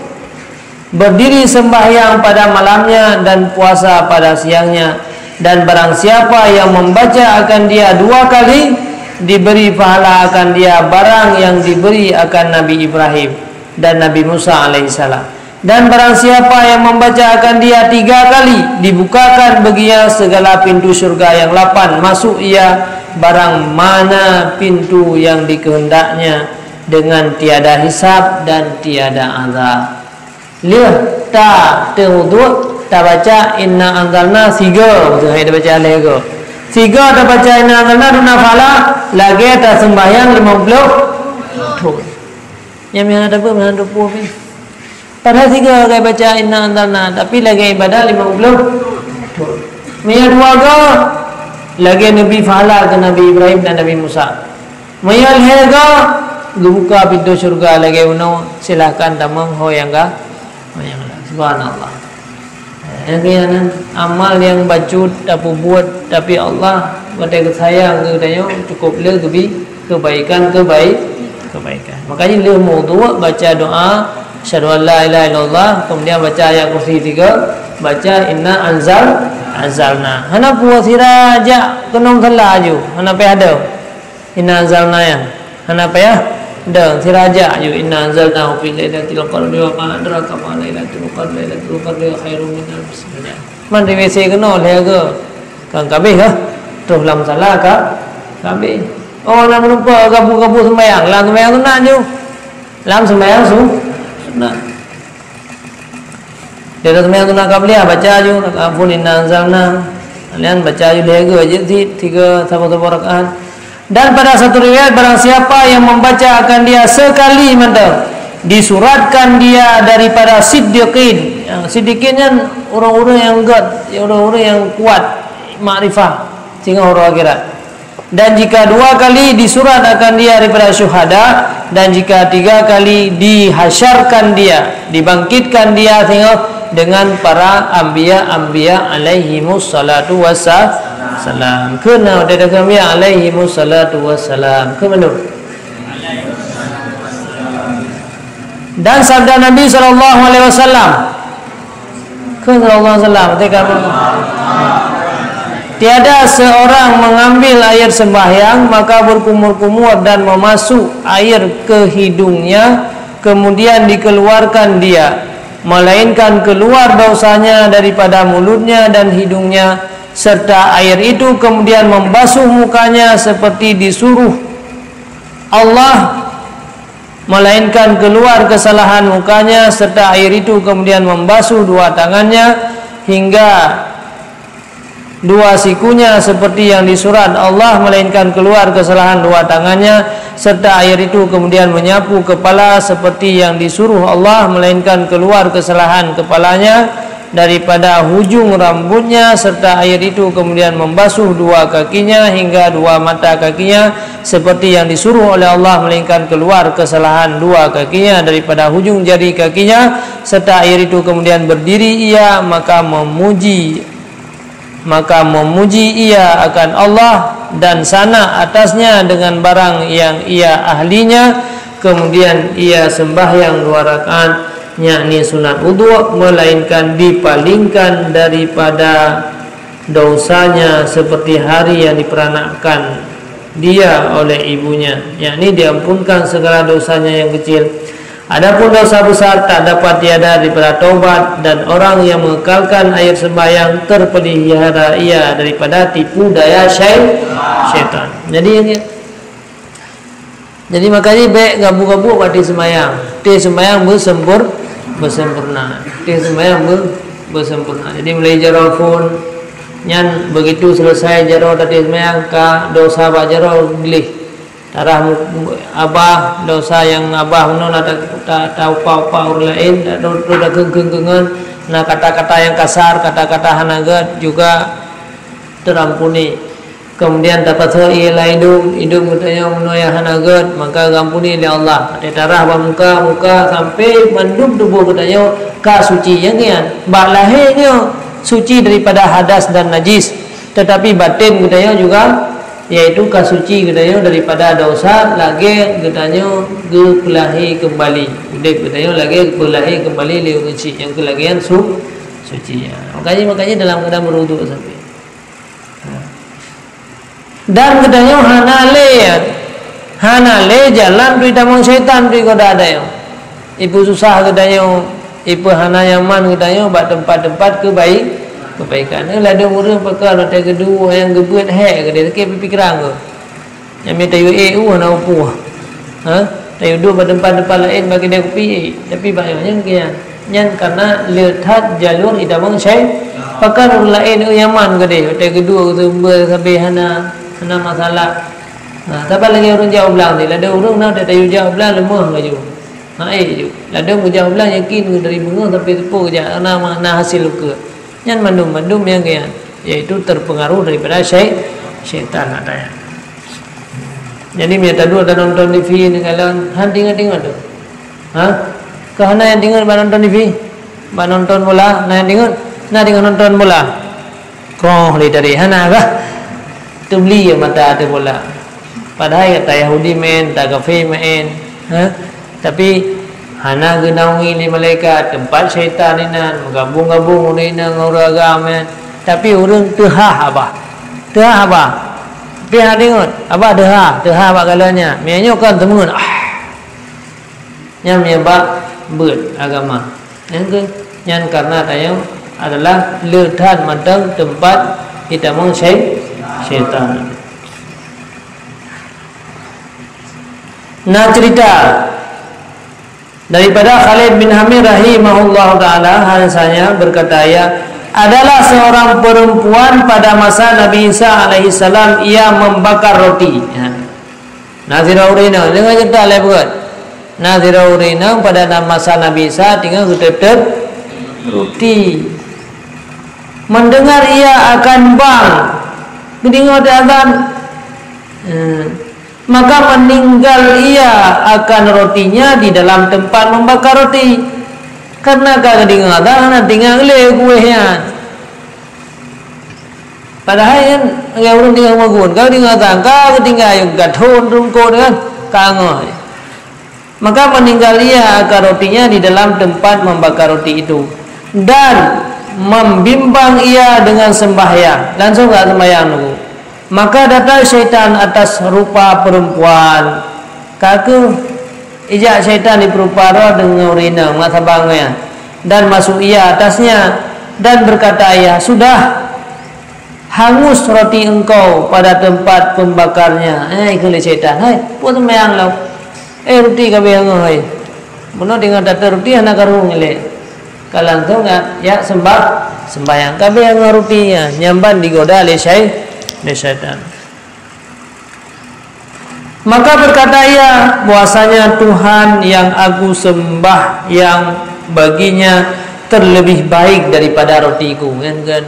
Berdiri sembahyang pada malamnya dan puasa pada siangnya. Dan barang siapa yang membaca akan dia dua kali, diberi pahala akan dia barang yang diberi akan Nabi Ibrahim dan Nabi Musa alaihissalam. Dan barang siapa yang membaca akan dia tiga kali, dibukakan baginya segala pintu syurga yang lapan, masuk ia barang mana pintu yang dikehendaknya dengan tiada hisab dan tiada azab. Lheueh ta teuuduk, tabaca "Inna anzalna" sigoe, beutôi hai tabaca lhée goe. Sigoe tabaca "Inna anzalna" dubna pahala lagée taseumbahyang limong ploh thon. Nyang meuhana teupeu, meuhana teupeu pih. Padahai sigoe lagée baca "Inna anzalna", tapi lagée ibadah limong ploh thon. Meunyoe dua goe, lagée neubi pahala keu Nabi Ibrahim dan Nabi Musa. Meunyoe lhée goe, geubuka pintoe syeuruga lagée unoe, silahkan tamong ho nyang ga-, ho nyang galak. Subhanallah. Nyang keu nyan, amal nyang bacut tapeubuet, tapi Allah watée geusayang keu geutanyoe, cukup le geubi kebaikan, kebai-, kebaikan. Makanya lheueh meuuduk baca doa, "Asyhadu an la ilaha illallah," kemudian baca ayat kursi tiga, baca "Inna anzal-, anzalna." Hana peue sira jak keunoe salah aju, hana payah dong. "Inna anzalna" nyan. Hana payah dong, sira jak aju, "Inna anzalnahu fi lailatul qadri wa ma adraka ma lailatul qadri, lailatul qadri khairum min alfi syahr." Man di W C keunoe lhée goe. Kan ka habéh kah? Troh lam salah ka, ka habéh. Oh, na meurumpok gabu-gabu seumbahyang. Lam seumbahyang sunat ju. Lam seumbahyang su-, sunat. Di atas seumbahyang sunat qabliyah, baca ju, rakaat phon "Inna anzalna", Kalian baca ayu lhèe geuh jeuet cit, tiga saboh-saboh rakaat. Dan pada satu riwayat, barang siapa yang membaca akan dia sekali mantong, disuratkan dia daripada siddiqin. Yang siddiqin nyan ureueng-ureueng nyang gèt, ureueng-ureueng nyang kuat makrifah singoh uroe akhirat. Dan jika dua kali, disurat akan dia daripada syuhada, dan jika tiga kali, dihasyarkan dia, dibangkitkan dia singoh dengan para anbiya-anbiya alaihimus salatu wassalam. Kheun na watèe takheun anbiya alaihimus salatu wassalam. Kheun mandum. Dan sabda Nabi sallallahu alaihi wasallam, kheun sallallahu alaihi wasallam, watèe ka, tiada seorang mengambil air sembahyang, maka berkumur-kumur dan memasuk air ke hidungnya, kemudian dikeluarkan dia, melainkan keluar dosanya daripada mulutnya dan hidungnya, serta air itu kemudian membasuh mukanya seperti disuruh Allah, melainkan keluar kesalahan mukanya, serta air itu kemudian membasuh dua tangannya hingga dua sikunya seperti yang disurat Allah, melainkan keluar kesalahan dua tangannya, serta air itu kemudian menyapu kepala seperti yang disuruh Allah, melainkan keluar kesalahan kepalanya daripada hujung rambutnya, serta air itu kemudian membasuh dua kakinya hingga dua mata kakinya, seperti yang disuruh oleh Allah, melainkan keluar kesalahan dua kakinya daripada hujung jari kakinya, serta air itu kemudian berdiri ia, maka memuji, maka memuji ia akan Allah dan sana atasnya dengan barang yang ia ahlinya, kemudian ia sembahyang dua rakaat, yakni sunat wudhu, melainkan dipalingkan daripada dosanya seperti hari yang diperanakkan dia oleh ibunya, yakni diampunkan segala dosanya yang kecil. Adapun dosa besar tak dapat tiada daripada taubat, dan orang yang mengekalkan air sembahyang terpelihara ia daripada tipu daya syai-, syaitan. Jadi, jadi makanya bèk gabuk-gabuk bak teuh seumayang. Teuh seumayang beusempur-, beusempurna. Teuh seumayang be-, beusempurna. Jadi mulai jaroe phon nyan, begitu selesai jaroe teuh seumayang, ka dosa bak jaroe gleh. Tarah mu-, abah, dosa nyang abah meunoe na ta-, ta-, taupa-upa ureueng laén, ta-, ta-, takheun-kheun, na kata-kata nyang kasar, kata-kata hana gèt juga terampuni. Kemudian tapasoe ié lam idông, idông geutanyoe meunoe nyang hana gèt, maka geuampuni lé Allah. Watèe tarah bak muka, muka sampai mandum tuboh geutanyoe ka suci. Nyang nyan, bak lahé nyoe suci daripada hadas dan najis, teutapi batén geutanyoe juga, yaitu ka suci geutanyoe daripada dosa, lagèe geutanyoe geupeulahé keumbali. Udép geutanyoe lagèe geupeulahé keumbali lé ureueng chik nyang keu lagèe nyan su-, suci. Makanya, makanya dalam keuadaan berwudhu sampai. Dan geutanyoe hana lé, hana lé jalan teuh itamong syaitan teuh goda geutanyoe. Ipeususah geutanyoe, ipeuhana nyaman geutanyoe bak teumpat-teumpat keubai-, keubaikan. Ladôm ureueng pakon watèe geuduek nyang geubeuet hék geutanyoe, sakét pikiran geuh. Nyang mita yue ék uh hana upuh. Ha? Tayue duek bak teumpat-teumpat laén bak keudè kupi, tapi bak nyoe nyan kian. Nyan karena le that jalur itamong syai-, pakon ureueng laén nyaman keudéh, watèe geuduek seumeubeuet sabé hana, hana masalah. Nah, saban lagèe ureueng jak u blang tadi, ladôm ureueng na watèe tayue jak u blang leumoh laju. Hana ék ju. Ladôm geujak u blang yakin dari beungoh sampai seupôt geujak, hana, hana hasil ukeue. Nyan mandum-mandum nyang kian, yaitu terpengaruh daripada syai-, syaitan nak tanya. Jadi, meunyo taduek tanonton T V ni kalon, han ingat-ingat tu. Ha? Kah na nyang ingat bak nonton T V? Bak nonton bola, na nyang ingat? Na ingat nonton bola? Koh lé tadi, hana kah? Teubeli ya mata ateueh bola. Padahai ata Yahudi maén, ata kafé maén. Ha? Tapi hana geunaungi lé malaikat, teumpat syaitan inan, meugabong-gabong ureueng inong ngon ureueng agam nyan. Tapi ureueng teuhah abah. Teuhah abah. Pih hana ingat, abah teuhah, teuhah bak galon nyan. Meunyoe kon teumeung, ah. Nyan meunyoe bak beuet agama. Nyan keuh, nyan karena tanyoe adalah le that mantong teumpat itamong syai-, syaitan. Na cerita daripada Khalid bin Hamid rahimahullahu taala, bahwasanya berkata ia, Adalah seorang perempuan pada masa Nabi Isa alaihissalam, ia membakar roti. Ha. Na sidroe ureueng inong, deungoe ceurita lé buet. Na sidroe ureueng inong pada na-, masa Nabi Isa teungoh geuteuteuet roti. Mendengar ia akan bang, geudeungoe teuh azan. Hmm. Maka meninggal ia akan rotinya di dalam tempat membakar roti. Karena ka geudeungoe azan, hana teuingat lé kueh nyan. Padahai kan, ureueng tinggai rumoh gun, ka geudeungoe azan, ka geutinggai, ka thon rungkot kan, ka angoh. Maka meninggal ia akan rotinya di dalam tempat membakar roti itu, dan membimbang ia dengan sembahyang, langsung gak sembahyang dulu. Maka datang syaitan atas rupa perempuan. Ka kheueh ijak syaitan di peurupa droe deungon ureueng inong, mak saban ngon nyan. Dan masuk ia atasnya, dan berkata ia, "Sudah hangus roti engkau pada tempat pembakarnya." Eh, kheun lé syaitan, "Hai, peue seumayang lom? Eh, roti ka abéh hangoh, hai." Bunoe deungon tateuteuet roti hana karu ngilék. Ka langsung jak, jak sembah-, sembahyang. Ka abéh hangoh roti nyan, nyan ban digoda lé syai-, lé syaitan. Maka berkata ia, "Bahwasanya Tuhan yang aku sembah yang baginya terlebih baik daripada rotiku." Kan, kan,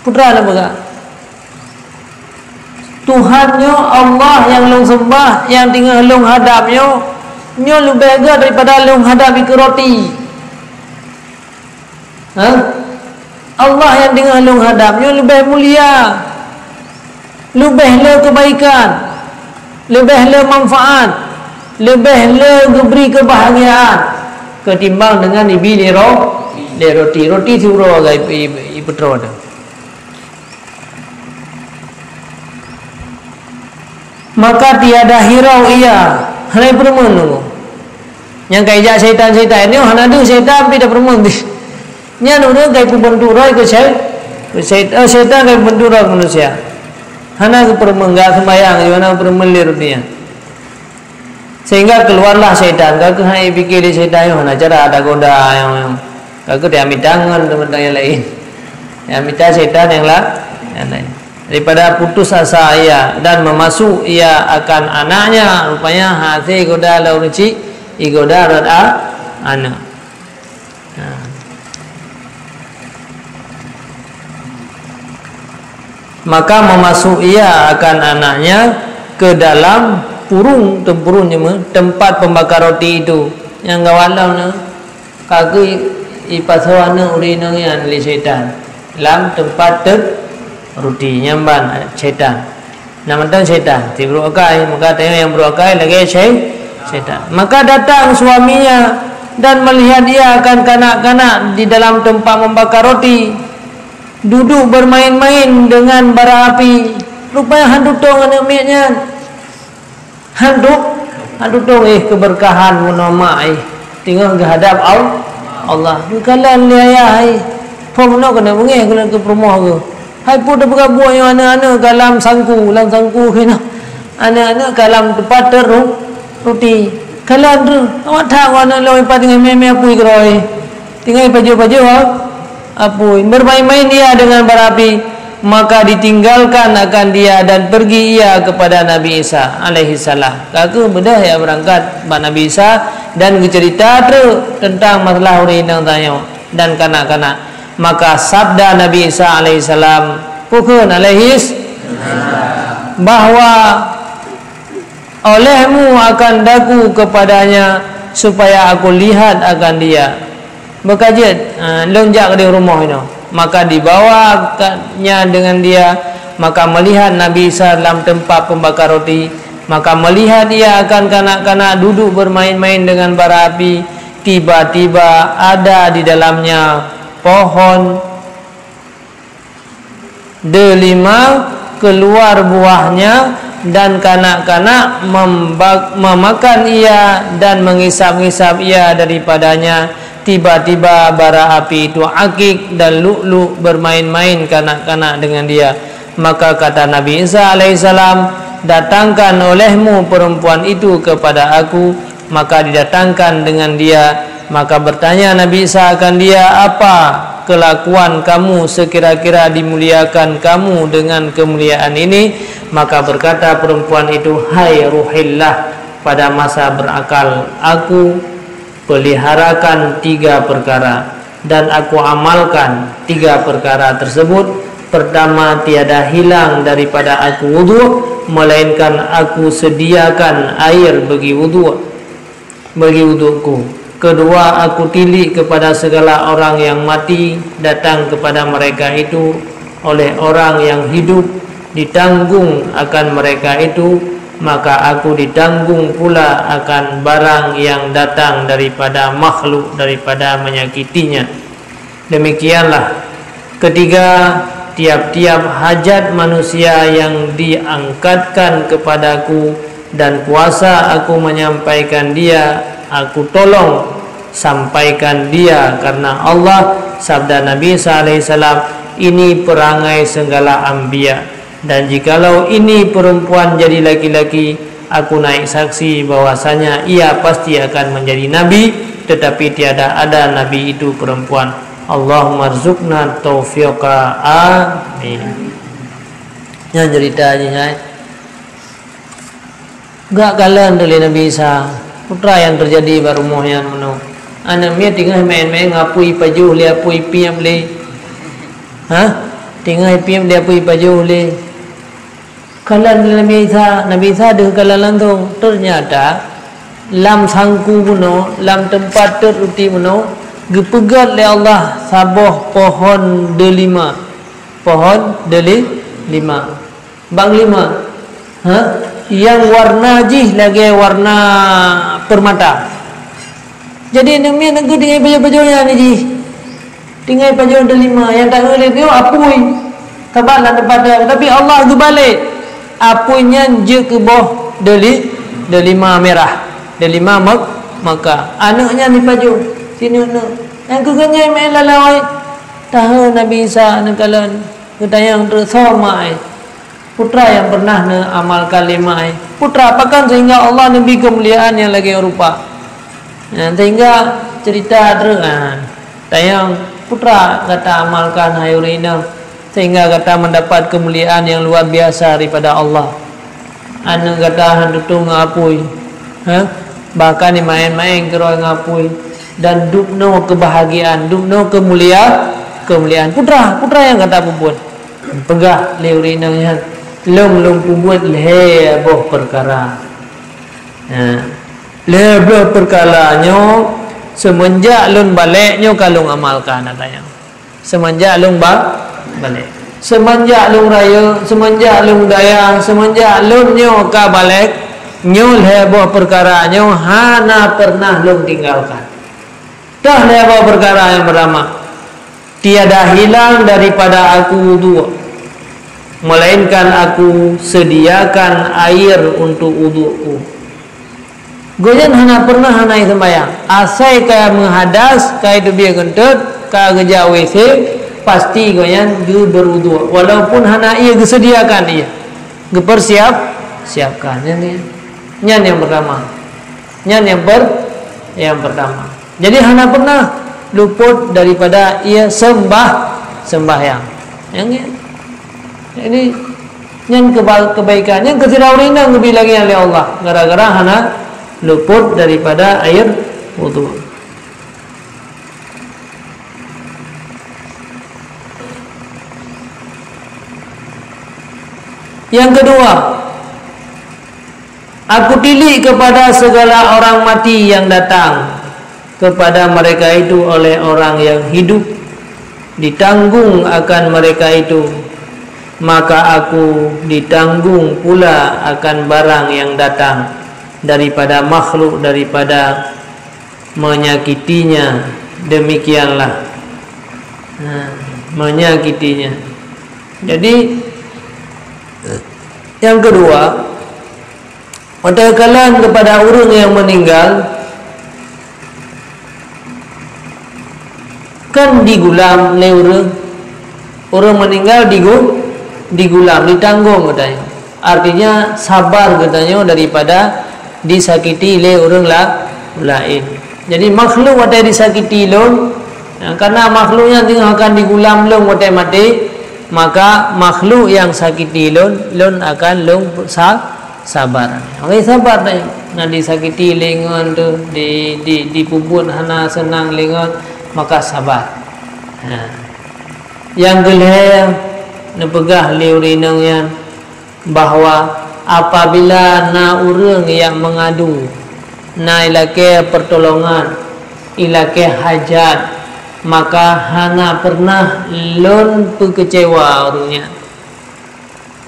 Putra na peugah, "Tuhan nyoe, Allah nyang lôn seumbah, nyang teungoh lôn hadab nyoe, nyoe leubeh gét daripada lôn hadab ikeue roti." Ha? Allah nyang teungoh lôn hadab nyoe leubeh mulia, leubeh le keubaikan, leubeh le manfaat, leubeh le geubri keubahgiaan keutimbang deungon ibi lé ro-, lé roti. Roti siuroe sagai ip-, ip-, ipeutroe teuh. Maka tiada hirau ia, hana ipeureumeun lom. Nyang ka ijak syaitan-syaitan nyoe hana deuh syaitan pih tapeureumeun pih. Nyan ureueng ka ipeubantu droe keu syai-, keu syait-, eh, syaitan ka ipeubantu droe keu manusia. Hana geupeureumeun, gak seumayang, hana geupeureumeun lé roti nyan. Sehingga keluarlah syaitan. Ka kheueh hai pike lé syaitan nyoe hana cara tagoda nyoe. Ka kheueh tamita ngon teumantong nyang laén. Nyang mita syaitan nyang la-, nyang laén. Daripada putus asa ia dan memasuk ia akan anaknya, rupanya hase goda lom cit, igoda rot a-, aneuk. Ha. Maka memasuk ia akan anaknya ke dalam purung, tempurung nyang me-, tempat pembakar roti itu. Nyang gawat lom na, ka kheueh ipasoe aneuk ureueng inong nyan lé syaitan lam tempat teuteuet roti, nyan ban syaitan. Nah, mantong syaitan, si buruk akai, maka teuh nyang buruk akai lagèe syai-, syaitan. Maka datang suaminya dan melihat ia akan kanak-kanak di dalam tempat membakar roti, duduk bermain-main dengan bara api. Rupanya han tutong aneuk miet nyan. Han tu-, han tutong, eh, keberkahan bunoe mak, eh, teungoh geuhadab Al-, Allah. Geukalon lé ayah, eh, phon bunoe keuneuk beungéh keuneuk keu peurumoh geuh. Hai peue tapeugah buet nyoe aneuk-aneuk ka lam sangku, lam sangku keunoe. Aneuk-aneuk ka lam teumpat teuteuet roti. Kalon tu, awak that ngon aneuk lôn ipat teungoh mé-mé apui keudroe. Teungoh ipajoh-pajoh, ha? Apui. Bermain-main ia dengan bara api, maka ditinggalkan akan dia dan pergi ia kepada Nabi Isa alaihissalam. Ka kheueh beudôh ia beurangkat bak Nabi Isa dan geuceurita treuk teuntang masalah ureueng inong tanyoe dan kanak-kanak. Maka sabda Nabi Isa alaihissalam, peue kheun alaihis-, bahwa olehmu akan daku kepadanya supaya aku lihat akan dia. Beukajeuet, eh, lôn jak keudeh rumoh inoe. Maka dibawa ka-, nya dengan dia, maka melihat Nabi Isa dalam tempat pembakar roti, maka melihat ia akan kanak-kanak duduk bermain-main dengan bara api, tiba-tiba ada di dalamnya pohon delima, keluar buahnya, dan kanak-kanak membak-, memakan ia dan mengisap-ngisap ia daripadanya. Tiba-tiba bara api itu akik dan lu'lu' bermain-main kanak-kanak dengan dia. Maka kata Nabi Isa alaihissalam, "Datangkan olehmu perempuan itu kepada aku." Maka didatangkan dengan dia. Maka bertanya Nabi Isa akan dia, "Apa kelakuan kamu sekira-kira dimuliakan kamu dengan kemuliaan ini." Maka berkata perempuan itu, "Hai Ruhillah, pada masa berakal aku peliharakan tiga perkara, dan aku amalkan tiga perkara tersebut. Pertama, tiada hilang daripada aku wudhu, melainkan aku sediakan air bagi wudhu, bagi wudhuku. Kedua, aku tilik kepada segala orang yang mati datang kepada mereka itu oleh orang yang hidup, ditanggung akan mereka itu, maka aku ditanggung pula akan barang yang datang daripada makhluk, daripada menyakitinya. Demikianlah. Ketiga, tiap-tiap hajat manusia yang diangkatkan kepadaku dan kuasa aku menyampaikan dia, aku tolong sampaikan dia karena Allah." Sabda Nabi Isa alaihissalam, "Ini perangai segala anbiya. Dan jikalau ini perempuan jadi laki-laki, aku naik saksi bahwasanya ia pasti akan menjadi nabi, tetapi tiada ada nabi itu perempuan. Allahumma rzuqna taufiqa. Amin." Nyan cerita jih, hai. Gak kalon lé Nabi Isa, peue nyang teujadi bak rumoh nyan meunoe. Aneuk miet teungoh main-main ngon apui pajoh lé apui piep lé. Ha? Teungoh piep lé apui pajoh lé. Kalon lé Nabi Isa, Nabi Isa deuh kalon langsong. Ternyata, lam sangku meunoe, lam teumpat teut ruti meunoe, geupeugét lé Allah saboh pohon deulima. Pohon deuli-, lima. Bak lima. Ha? Nyang warna jih lagée warna peurmata. Jadi, aneuk miet nyan tinggai pajoh-pajoh nyan jih. Tinggai pajoh deulima, nyang taeu lé nyoe apui. Saban lam teumpat, tapi Allah geubalek. Apui nyan jeuet keu boh deuli-, deulima mirah, deulima mek-, meuka. Aneuk nyan jipajoh, sineuk-neuk. Nyang keu geuhnyan main lalau, ai. Tahe Nabi Isa neukalon, geutanyong teuk, "Soe mak, ai? Peue nyang pernah neuamalkan lé mak, ai? Peue, pakon sehingga Allah neubri keumuliaan nyang lagée rupa?" Nah, sehingga cerita teuk, nah, tanyong, "Peue gata amalkan, hai ureuëng inong, sehingga gata mendapat keumuliaan nyang luar biasa daripada Allah? Aneuk gata hana tutong ngon apui, ha? Bahkan jimaén-maén keudroe ngon apui, dan dubnoe keubahagiaan, dubnoe keumulia-, keumuliaan. Peue, peue nyang gata peubuet?" Peugah lé ureuëng inong nyan, "Lôn, lôn peubuet lhée boh peukara." Ha. Lhée boh peukara nyoe, seumeunjak lôn balek nyoe ka lôn amalkan, katanya. Seumeunjak lôn ba-, balek. Seumeunjak lôn rayeuk, seumeunjak lôn dayah, seumeunjak lôn nyoe ka balek, nyoe lhée boh peukara nyoe hana pernah lôn tinggalkan. Toh lhée boh peukara nyang peurtama, tiada hilang daripada aku wudhu, melainkan aku sediakan air untuk wudhuku. Gobnyan hana pernah hana jiseumbahyang. Asai ka meuhadas, ka jiteubiet geunteut, ka geujak W C, pasti gobnyan geuberwudhu. Walaupun hana ié geuseudiakan ié. Geupersiap, siapkan. Nyan, nyan nyang peurtama. Nyan nyang per-, nyang peurtama. Jadi hana pernah luput daripada ié seumbah-, seumbahyang. Nyang, jadi, nyan keba-, kebaikan. Nyan keu sidroe ureuëng inong geubri lagée nyan lé Allah. Gara-gara hana luput daripada air wudhu. Yang kedua, aku tilik kepada segala orang mati yang datang kepada mereka itu oleh orang yang hidup, ditanggung akan mereka itu, maka aku ditanggung pula akan barang yang datang daripada makhluk, daripada menyakitinya. Demikianlah. Nah, menyakitinya. Jadi, yang kedua, watée kalon kepada ureuëng nyang meuninggal, kan digulam lé ureuëng. Ureuëng meuninggal digu-, digulam, ditanggung geutanyoe. Artinya, sabar geutanyoe daripada disakiti lé ureuëng la-, laén. Jadi, makhluk watée disakiti lôn, Karena makhluk nyan teungoh akan digulam lôn watée maté, maka makhluk nyang sakiti lôn, lôn akan lôn sa-, sabar. Oke, sabar teuh. Na disakiti lé ngon tu, di, di, dipeubuet hana seunang lé ngon, maka sabar. Ha. Nyang keulhée neupeugah lé ureuëng inong nyan, bahwa apabila na ureuëng nyang meungadu, na ilakée peurtolongan, ilakée hajat, maka hana pernah lôn peukeucewa ureuëng nyan.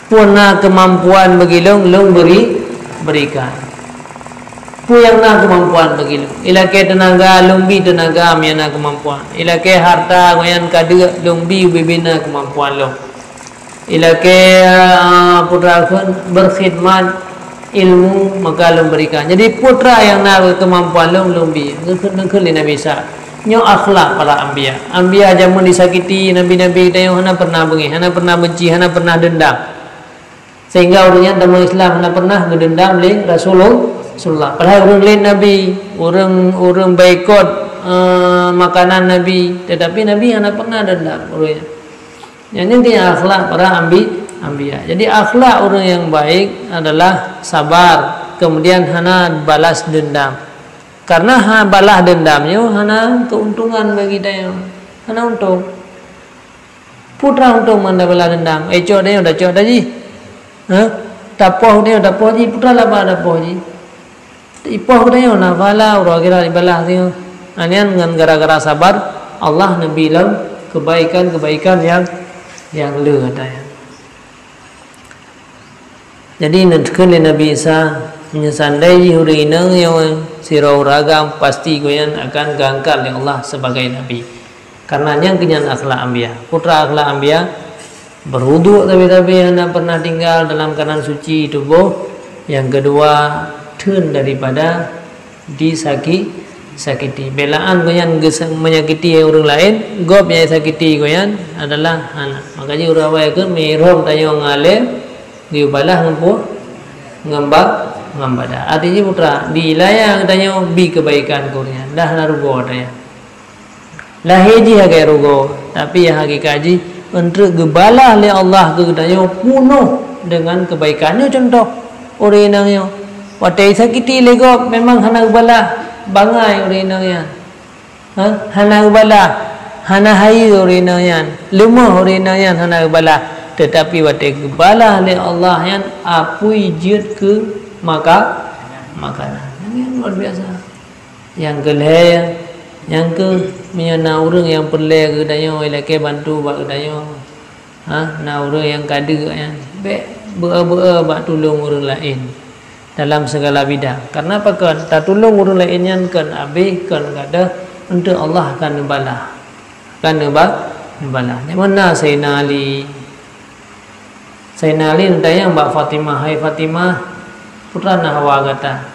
Peue na keumampuan bagi lôn, lôn beri, berikan. Peue nyang na keumampuan bagi lôn. Ilakée teunaga, lôn bi teunaga meunyo na keumampuan. Ilakée harta, ngon nyang ka deuk, lôn bi ubé-bé na keumampuan lôn. Ilakée, ah, putra kheun berkhidmat ilmu, maka lôn berikan. Jadi, putra nyang na keumampuan lôn, lôn bi. Geukheun, geukheun lé Nabi Isa. Nyoe akhlak para anbiya. Anbiya jameun disakiti, nabi-nabi geutanyoe hana pernah beungéh, hana pernah benci, hana pernah dendam. Sehingga ureuëng nyan tamong Islam hana pernah geudendam lé Rasulul-, Rasulullah. Padahai ureuëng laén nabi, ureuëng, ureuëng boikot, eh, makanan nabi, tetapi nabi hana pernah dendam ureuëng nyan. Nyan, nyan akhlak para ambi-, anbiya. Jadi, akhlak ureuëng nyang baik adalah sabar, kemudian hana balas dendam. Karena ha-, balas dendam nyoe hana keuntungan bagi tanyoe. Hana untông. Putra untông meunyo balas dendam. Eh, cok tanyoe, dah cok dah jih. Ha? Tapoh tanyoe, tapoh jih. Putra laba tapoh jih. Ipoh geutanyoe na pahala, uroe akhirat ibalah tanyoe. Nyan ngon gara-gara sabar, Allah neubi lom kebaikan-kebaikan nyang, nyang le ata nyan. Jadi, neukheun lé Nabi Isa, meunyoe seundai jih ureuëng inong nyoe sidroe ureuëng agam, pasti gobnyan akan geuangkat lé Allah sebagai nabi. Karena nyan keuh nyan akhlak anbiya. Putra akhlak anbiya, berwuduk sabe-sabe, hana pernah tinggal dalam keadaan suci tuboh. Nyang keudua, theun daripada disaki-, sakiti. Belaan gobnyan geuse-, menyakiti ureuëng laén, gob nyang sakiti gobnyan adalah hana. Maka jih ureuëng awai kheun, meuirom tanyoe ngon além, geubalaih ngon peue? Ngon ba-, ngon badan. Arti jih putra, di ilaya geutanyoe bi keubaikan keu ureuëng nyan, dah na rugoe tanyoe. Lahé jih lagée rugoe, tapi nyang hakikat jih, eunteuk geubalaih lé Allah keu geutanyoe punoh deungon keubaikan. Nyoe cuntoh, ureuëng inong nyoe, watée sakiti lé gob memang hana geubalaih, bangai ureuëng inong nyan. Ha? Hana geubalaih, hana hayeue ureuëng inong nyan, leumoh ureuëng inong nyan hana geubalaih. Teutapi watée geubalaih lé Allah nyan, apui jeuet keu maka-, makanan. Nyan luar biasa. Nyang keulhée, nyang keu, meunyoe na ureuëng nyang peureulée keu geutanyoe, ilakée bantu bak geutanyoe. Ha, na ureuëng nyang ka deuk nyan, bék beu-e-beu-e bak tulông ureuëng laén dalam segala bidang. Karena pakon? Tatulông ureuëng laén nyan kon abéh, kon gadôh, eunteuk Allah akan neubalah. Akan neuba-, neubalah. Nyang meunan Saidina Ali. Saidina Ali neutanyong bak Fatimah, "Hai Fatimah, peue teuma na hawa gata?"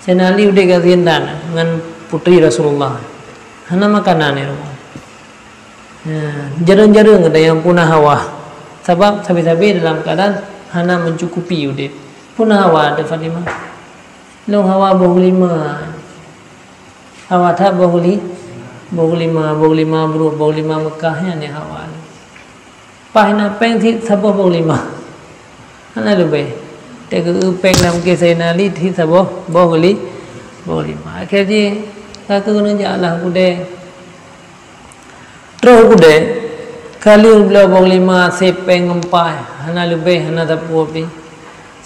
Saidina Ali udeb gasien that ngon putri Rasulullah. Hana makanan di rumoh. Ya, jareueng-jareueng geutanyoe peue na hawa. Sabab sabe-sabe dalam keuadaan hana mencukupi udeb. Peue na hawa teuh Fatimah? Lôn hawa boh gulima. Hawa that boh guli-, boh gulima, boh gulima brok, boh gulima Mekah nyan nyang hawa. Paih na péng cit saboh boh gulima. Hana leubeh. Teuka péng lam keuh Saidina Ali cit saboh boh guli-, boh gulima. Akhé jih, ka keuneuk jak lah keudè. Troh keudè, ka lheueh bloe boh gulima sép péng ngon paih, hana leubeh, hana sapeue pih.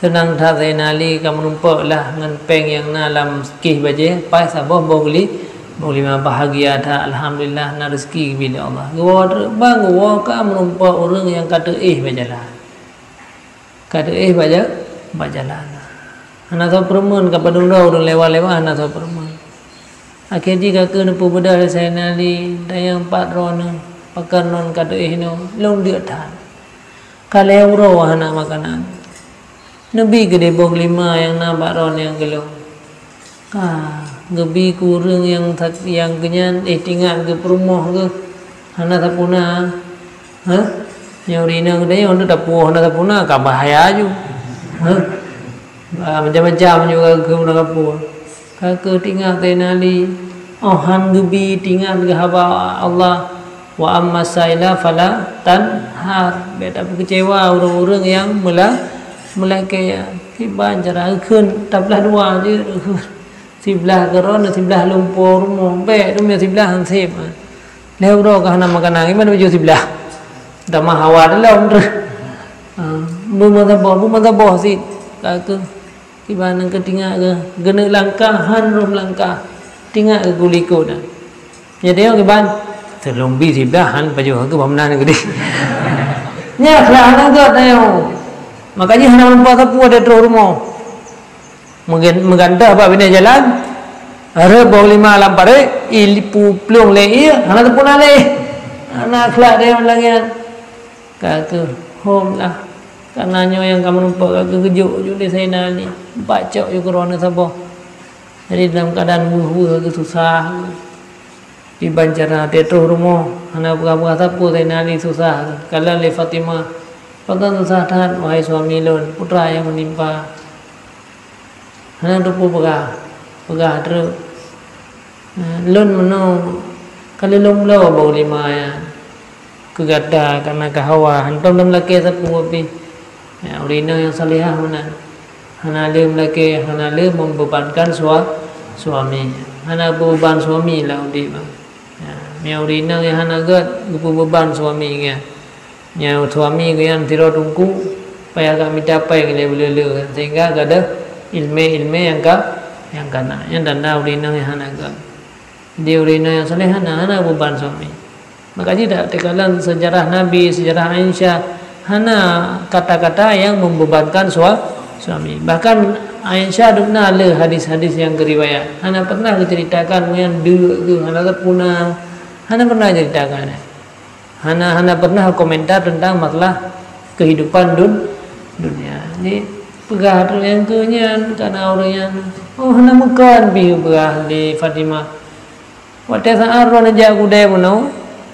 Seunang that Saidina Ali ka meurumpok lah ngon péng nyang na lam keuh bajèe, paih saboh boh guli-, boh gulima, bahagia that, alhamdulillah, na reuzeki geubri lé Allah. Geuwoe teuk ban geuwoe ka meurumpok ureueng nyang ka teuéh bak jalan. Ka teuéh bak ja-, bak jalan. Hana soe peureumeun, ka padum droe ureueng lewat-lewat hana soe peureumeun. Akhé jih ka keuh neupeubeudôh lé Saidina Ali, "Tanyong pat droeneuh, pakon lôn ka teuéh nyoe, lôn deuk that. Ka lhèe uroe hana makanan. Neubi keudéh boh gulima nyang na bak droeneuh nyang keu lôn." Ka geubi keu ureueng nyang sak-, nyang keu nyan, eh, teuingat geuh peurumoh geuh hana sapeue na. Hah? Nyang ureueng inong geutanyoe hana tapeue, hana sapeue na, ka bahaya aju. Hah? Ah, macam-macam juga keu ureueng kampung. Ka keuh teuingat Saidina Ali, Oh, han geubi teuingat geuhaba Allah, "Wa amma saila fala tanhar." Bék tapeukeucewa ureuëng-ureuëng nyang meula-, meulakée. Kiban cara eukheun tablah dua jeuet eukheun. Siblah keudroe, siblah lumpoe rumoh. Bék, teuma siblah han seb. Lhée uroe ka hana makanan, kiban baju siblah. Tamah hawa dalam terus. Ha, beumeusaboh, beumeusaboh sit. Ka keu Kiban nyang keu teuingat geuh, geuneuk langkah, han rhom langkah. Teuingat geuh geulikot na. Jadi nyoe kiban, teulombi siblah han pajoh keu bak meunan geudeh. Nyan keulah hana gét na nyoe. Maka jih hana meurumpok sapeue ada troh rumoh. Meugan-, meugantoh bak binéh jalan, rhot boh lima lam parék, ipu plueng lé ié, hana teupuna lé. Hana akhlak dia lagée nyan. Ka keuh, hom lah. Kana nyoe nyang ka meurumpok ka geugeujok ju lé Saidina Ali. Bacok ju keudroe saboh. Jadi dalam keuadaan weueh-weueh geuh susah. Kiban cara teutroh rumoh, hana peugah-peugah sapeue Saidina Ali susah. Kalon lé Fatimah, "Pakon susah that, wahai suami lôn, peue nyang meunimpa?" Hana teupeu peugah, peugah treuk. Lôn meunoe ka lôn bloe boh lima nyan keu gata, kana ka hawa, hantom lôn lakée sapeue pih. Ya, ureuëng inong nyang salihah meunan. Hana lé meulakée, hana lé membebankan sua-, suami. Hana beuban suami lam udeb. Ya, meunyoe ureuëng inong nyang hana gét geupeubeban suami geuh. Nyan suami geuh nyan sidroe teungku, payah ka mita péng lé buleue-leue, sehingga gadôh ileumé-ileumé nyang ka, nyang ka na. Nyan tanda ureuëng inong nyang hana gét. Di ureuëng inong nyang saleh hana, hana beuban suami. Maka jih dak teukalon seujarah Nabi, seujarah Aisyah, hana kata-kata nyang membebankan sua-, suami. Bahkan Aisyah dum na le hadis-hadis nyang geuriwayat. Hana pernah geuceritakan nyan deuk geuh, hana teupuna. Hana pernah ceritakan. Hana, hana pernah komentar tentang masalah kehidupan dun-, dunia. Jadi, peugah tu nyang keu nyan, kana ureuëng nyan, oh, hana meukan pih peugah di Fatimah. Watée saát droeneuh jak keudée bunoe,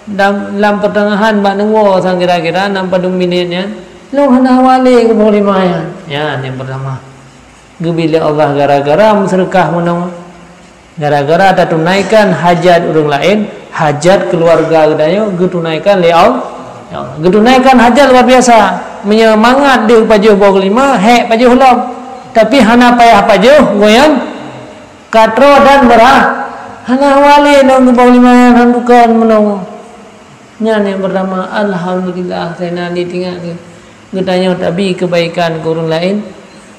dam-, lam peuteungahan bak neuwoe sang kira-kira nam padum minét nyan, lôn hana hawa lé keu boh lima nyan. Nyan nyang peurtama. Geubri lé Allah gara-gara meuseudeukah bunoe. Gara-gara tatunaikan hajat ureuëng laén, hajat keuluwarga geutanyoe geutunaikan lé Al-, ya Allah. Geutunaikan hajat luar biasa. Meunyoe mangat deuh pajoh boh lima, hék pajoh lom. Tapi hana payah pajoh, goyang ka troh dan meurah. Hana hawa lé lôn keu boh lima nyan, han bukon meunoe. Nyan nyang peurtama, alhamdulillah, Saidina Ali teuingat geuh. Geutanyoe tabi keubaikan keu ureuëng laén,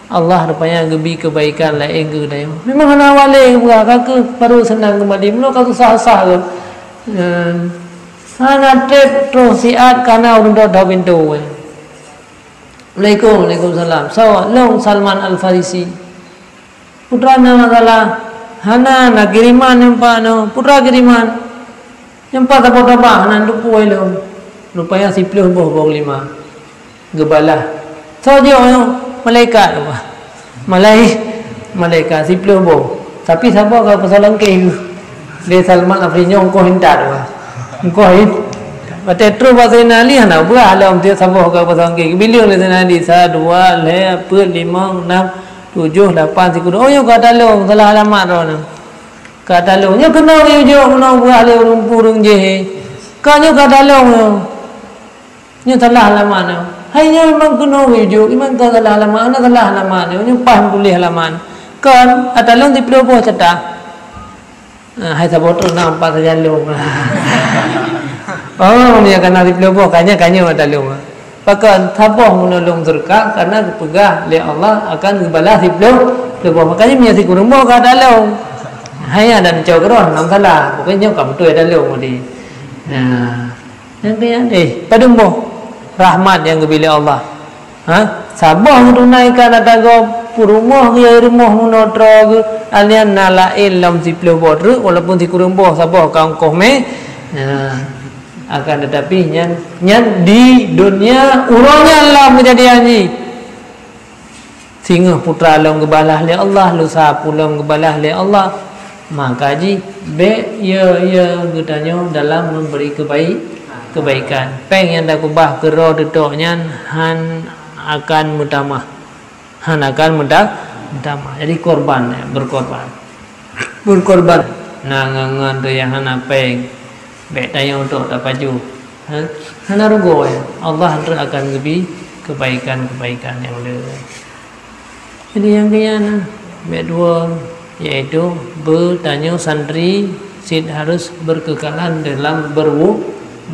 Allah rupanya geubri keubaikan laén keu geutanyoe. Memang hana hawa lé geupeugah, ka keuh baru seunang keumbali. Meunoe ka susah-susah geuh. Nyan. Hana treb troh siat kana ureuëng dot-dot pintoe. Assalamualaikum, waalaikumsalam. Soe? Lôn Salman Al-Farisi. Peue teuma na masalah? Hana, na kiriman nyang pat nyoe. Peue teuma kiriman? Nyang pat saboh tabah, hana teupeu lom. Rupanya siplôh boh boh lima. Geubalah. Soe jok nyoe? Malaikat. Malai-, malaikat siplôh boh. Tapi saboh ka pasoe lam kèh geuh. Lé Salman Al-Farisi nyoe ongkoh intat. Ongkoh in-, watèe troh bak Saidina Ali hana peugah lom tiep saboh ka pasoe lam kèh. Geubilang lé Saidina Ali, sa, dua, lhèe, peuet, limong, nam, tujoh, lapan, sikureueng. Oh, nyoe ka talông, salah alamat droeneuh. Ka talông. Nyoe keunoe geujok, keunoe peugah lé ureueng pu ureueng jéh. Ka nyoe ka talông nyoe. Nyoe salah alamat nyoe. Hai nyoe memang keunoe geujok, memang ka salah alamat, hana salah alamat nyoe. Nyoe paih meutuléh alamat. Kon, ka talông siplôh boh cata. Ah, hai saboh troh na empat sajan lông. Oh, nyoe ka na siplôh boh, ka nyoe, ka nyoe ka talông. Pakon saboh meunolong teuka karena geupeugah lé Allah akan geubalah siplôh, siplôh boh. Makanya meunyoe sikureueng boh ka talông. Hai nyan dan cok roh nam salah. Pokoknya nyoe ka beutôi talông tadi. Nah, nyan keuh nyan deh. Padum boh rahmat nyang geubri lé Allah. Ha? Saboh geutunaikan ata gob, peurumoh geuh, rumoh meunoe troh geuh, alèh nyan na laén lom siplôh boh treuk, walaupun sikureueng boh saboh ka ongkoh mé. Nah. Akan tetapi nyan, nyan di dunia uroe nyan lom keujadian jih. Singoh putra lom geubalah lé Allah, lusa pu lom geubalah lé Allah. Maka jih bèk yo-yo geutanyoe dalam memberi kebaik-, kebaikan. Péng nyang takeubah keudroe teutok nyan han akan meutamah. Han akan meuta-, meutamah. Jadi korban, ya, berkorban. Berkorban. Na ngon-ngon tu nyang hana péng, bék tanyoe untuk tapajoh. Ha? Hana rugoe, Allah teuk akan geubri kebaikan-kebaikan nyang le. Jadi nyang keu nyan, bék dua, yaitu beutanyoe santri cit harus berkekalan dalam berwu-,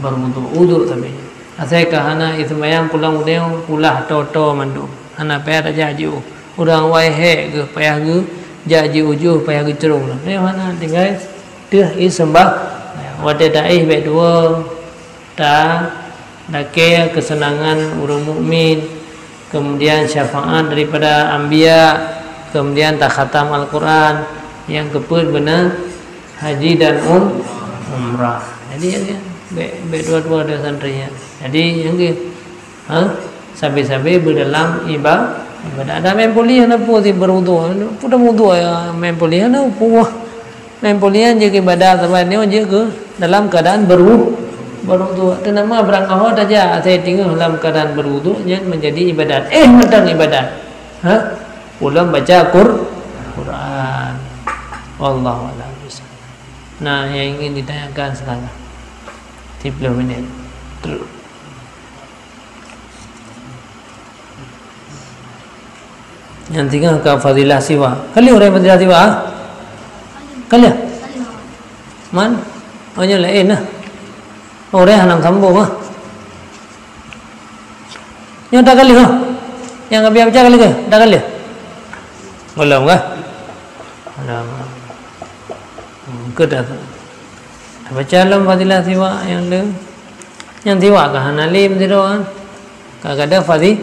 berwuduk. Wuduk tapi. Asai ka hana seumayang pulang uneue, pulah toe-toe mandum. Hana payah tajak jiôh. Ureuëng awai hék geuh payah geuh jak jiôh-jiôh, payah geucrông lom. Nyoe hana tinggai teuh i seumbah. Watée taéh bék dua, ta dakée keuseunangan ureuëng mukmin, kemudian syafaat daripada anbiya, kemudian takhatam Al-Quran, nyang keupeuet beuna haji dan um, umrah. Jadi ya, ya, bék, bék dua-dua ada santri ya. Jadi yang ke, ha, sabe-sabe beudalam iba-, ibadah. Ada main poli hana pu si berwudu. Pu dah wudu ya main poli hana pu. Main poli nyan jeuet keu ibadat, sabab nyoe jeuet keu dalam keadaan berwu-, berwudu. Teunama barangkaho tajak asai teungoh dalam keadaan berwudu, nyan menjadi ibadat. Eh, mantong ibadat. Ha? Ulôn baca Qur-, Quran. Wallahu a'lam bishawab. Nah, yang ingin ditanyakan sekarang. Tiga puluh minit. Terus. Nyang tiga ka fadilah siwak. Ka lheueh ureuëng fadilah siwak, ha? Ka lheueh? Man? Oh, nyoe laén nah. Oh, ureuëng hana sambung ah. Nyoe dah ka lheueh, ha? Nyang ka biasa baca ka lheueh ke? Dah ka lheueh? Belum kah? Belum. Hmm, ke dah. Baca lom fadilah siwak nyang le. Nyang siwak ka hana lé meusidroe kan. Kadang-kadang fadi-,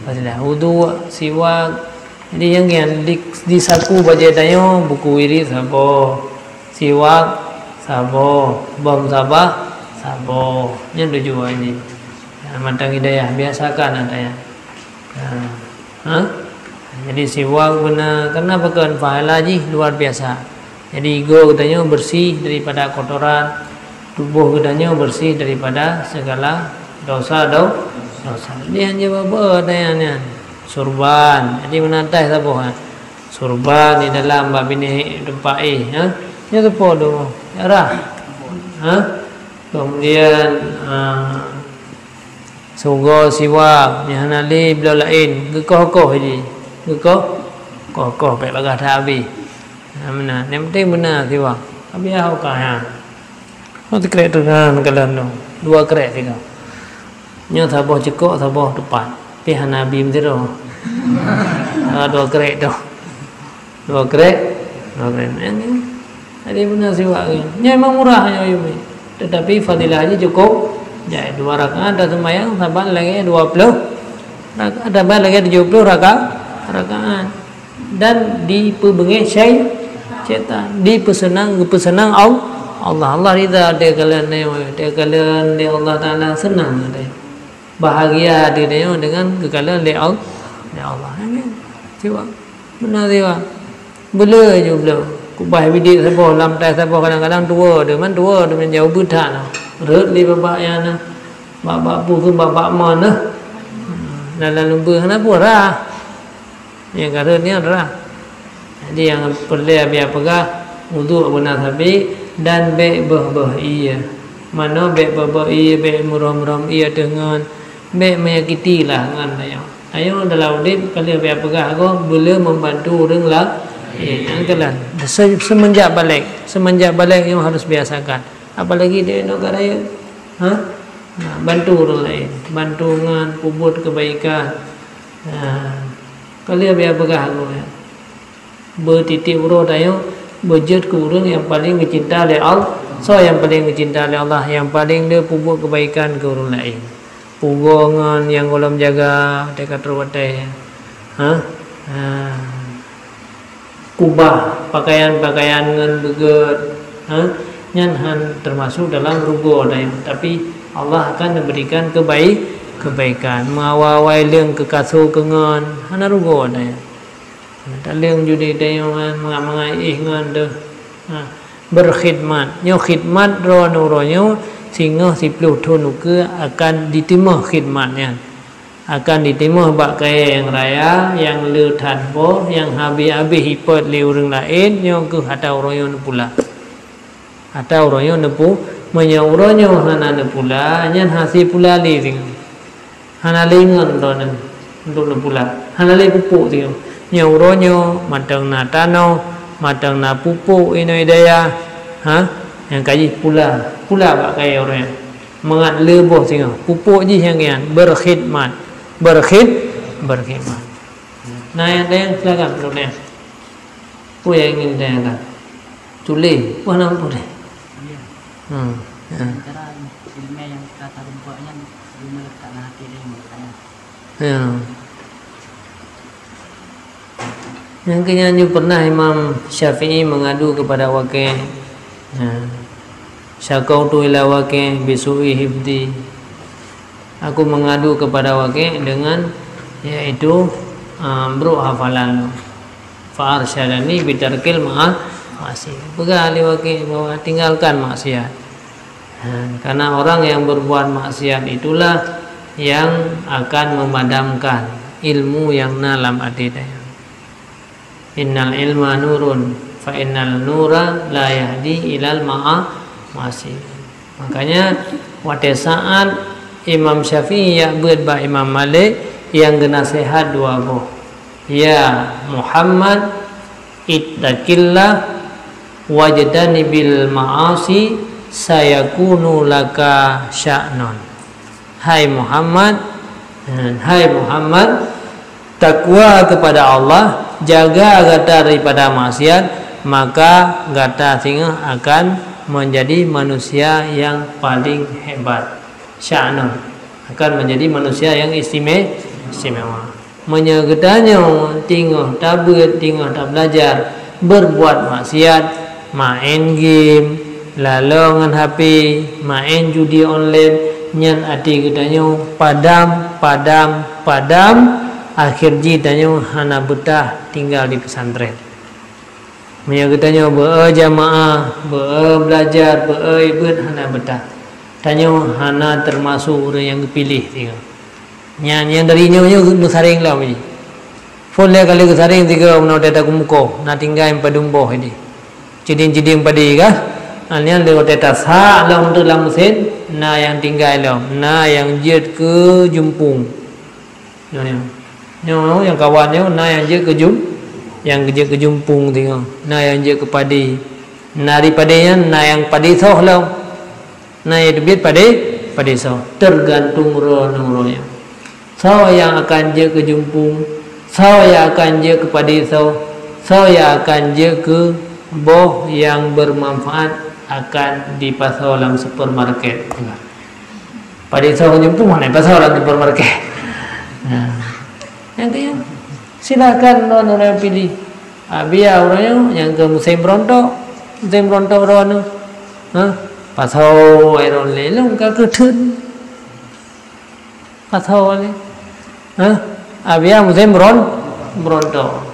fadilah wudu, siwak. Jadi nyang, nyang di, di saku bajée tanyoe, buku wirid saboh, siwak saboh, bom sabah saboh. Nyan tujuan jih. Ya, mantong hidayah, biasakan ata nyan. Ha. Ha? Jadi siwak beuna, karena pakon pahala jih luar biasa. Jadi igoe geutanyoe bersih daripada kotoran, tuboh geutanyoe bersih daripada segala dosa do-, dosa. Jadi hana jaweueb nyan, nyan. Surban. Jadi meunataih saboh, ha. Surban di dalam bak binéh teumpat éh, ha. Nyoe teupo tu. Arah. Ha? Kemudian, ha, Sigoe siwak, nyang hana lé bloe laén, geukoh-koh jih. Geukoh, koh-koh, bék bagaih that habéh. Nah, meunan. Nyang penting beuna siwak. Habéh aho ka nyan. Oh, sikrek teungoh kalon tu. Dua krek sigoe. Nyoe saboh ceukok, saboh teupat. Pih hana bim sidroe. Ah, dua krek tu. Dua krek, dua krek. Nyan, nyan. Jadi beuna siwak nyan. Nyan memang murah nyan, Umi. Tetapi fadilah jih cukup jai. Dua rakaat dah sembahyang saban lagée dua puluh rakaat, saban lagée tujuh puluh raka-, rakaat. Dan dipeubeungéh syai-, syaitan. Dipeuseunang, geupeuseunang Al-, Allah. Allah ridha teukalon, teukalon lé Allah Taala seunang. Bahagia di dunia dengan geukalon lé Al-, lé Allah. Amin. Siwak. Beuna siwak. Beuleu ju bloe. Kubah bidik saboh, lam tai saboh, kadang-kadang tuwoe, deungon tuwoe, deungon jauh beuthat. Rhot lé babah nyan na. Bak-bak pu keu bak-bak mon na. Hmm, dalam lumbôi hana pura. Nyang ka rhot nyan rhah. Jadi nyang peureulée Abi peugah, uduk beuna sabe dan bék boh-boh ié. Manoe bék boh-boh ié, bék meurom-rom ié teuh ngon, bék menyakiti lah ngon tanyoe. Tanyoe dalam udeb ka lheueh Abi peugah agoe, beuleu membantu ureuëng la-, eh, nyang keulan. Se-, semenjak balek, semenjak balek nyoe harus biasakan. Apalagi di inoe ka rayeuk. Ha? Nah, bantu ureuëng laén, bantu ngon peubuet kebaikan. Nah, ka lheueh Abi peugah agoe nyan. Beutitiek uroe tanyoe beujeuet keu ureuëng nyang paleng geucinta lé Allah. Soe nyang paleng geucinta lé Allah? Nyang paleng le peubuet keubaikan keu ureuëng laén. Pugoe ngon nyang gohlom jaga teuka trok watée. Ha? Ha. Kubah pakaian-pakaian ngon beugét. Ha? Nyan han teumasuk dalam rugoe tanyoe. Tapi Allah akan meuberikan keubai-, keubaikan. Meuawai-awai leueng keu kaso keu ngon, hana rugoe tanyoe. Taleueng judi tanyoe ngon mangat-mangat éh ngon teuh. Ha, berkhidmat. Nyoe khidmat droeneuh uroe nyoe singoh siplôh thon ukeue akan ditimoh khidmat nyan. Akan ditimoh bak kayée nyang raya, nyang le that boh, nyang habéh-habéh ipot lé ureuëng laén, nyoe keuh ata uroe nyoe neupula. Atau uroe nyoe neupu-, meunyoe uroe nyoe hana neupula, nyan hase pula lé singoh. Hana lé ngon droeneuh untuk neupula. Hana lé pupuk singoh. Nyoe uroe nyoe mantong na tanoh, mantong na pupuk inoe dayah. Ha? Nyang ka jih pula. Pula bak kayée uroe nyoe. Mangat le boh singoh. Pupuk jih nyang nyan. Berkhidmat. Berkhid-, berkhidmat. Nah, yang ada yang silakan, Bro, ya. Peue nyang ingin ditanyakan? Tuléh, peue na peue deh? Iya. Hmm, ya. Sementara ilmu yang kita tarumpok nyan, ilmu letak na hati dia yang bertanya. Ya. Nyang keuh nyan pernah Imam Syafi'i mengadu kepada Waki'. Ya. Syakautu ila Waki' bisu'i hifdi. Aku mengadu kepada Waki' dengan, yaitu, ah, brok hafalan. Fa arsyadani bitarkil ma'a-, ma'asi. Peugah lé Waki' bahwa tinggalkan maksiat. Ha, karena orang yang berbuat maksiat itulah yang akan memadamkan ilmu yang na lam até tanyoe. Innal ilma nurun, fa innal nura la yahdi ilal ma'a-, ma'asi. Makanya, watée saat Imam Syafi'i jak beuet bak Imam Malik, nyang geunasehat dua boh. "Ya Muhammad, ittaqillah wajtanibil ma'asi, sayakunu laka sya'nun." Hai Muhammad, hai Muhammad, takwa kepada Allah, jaga gata daripada maksiat, maka gata singoh akan menjadi manusia yang paling hebat. Sya'nun, akan menjadi manusia yang istime-, istimewa. Meunyoe geutanyoe teungoh tabeuet, teungoh tablajar, berbuat maksiat, maén game, lalong ngon H P, maén judi online, nyan até geutanyoe padam, padam, padam, akhé jih tanyoe hana beutah tinggai di pesantren. Meunyoe geutanyoe beu-e jamaah, beu-e belajar, beu-e ibadat hana beutah, tanyoe hana teumasok ureuëng nyang geupiléh singoh. Nyan nyang dari nyoe nyoe meusaréng lom jih. Phon lé kali geusaréng tiga meunoe teuka kumukoh, na tinggai padum boh ideh. Ciding-ciding padé kah? Nyan lé watée tasak lom teuk lam meusén, na nyang tinggai lom, na nyang jeuet keu jumpung. Nyoe, nyoe. Nyoe nyang kawan nyoe na nyang jeuet keu jum-, nyang jeuet keu jumpung singoh, na nyang jeuet keu padé. Na di padé nyan na nyang padé soh lom. Na nyang teubiet padé, padé soh. Tergantung droeneuh-droeneuh. Soe nyang akan jeuet keu jumpung, soe nyang akan jeuet keu padé soh, soe nyang akan jeuet keu boh nyang bermanfaat akan dipasoe lam supermarket. Padé soh ngon jumpung hana pasoe lam supermarket. Nah. Nyang keu nyan, silakan droeneuh piléh. Abia uroe nyoe nyang keu musém beurontok, musém beurontok droeneuh. Ha? Pasoe droeneuh lé lôn ka keutheun. Pasoe lé. Ha? Abia musém beuron-, beurontok.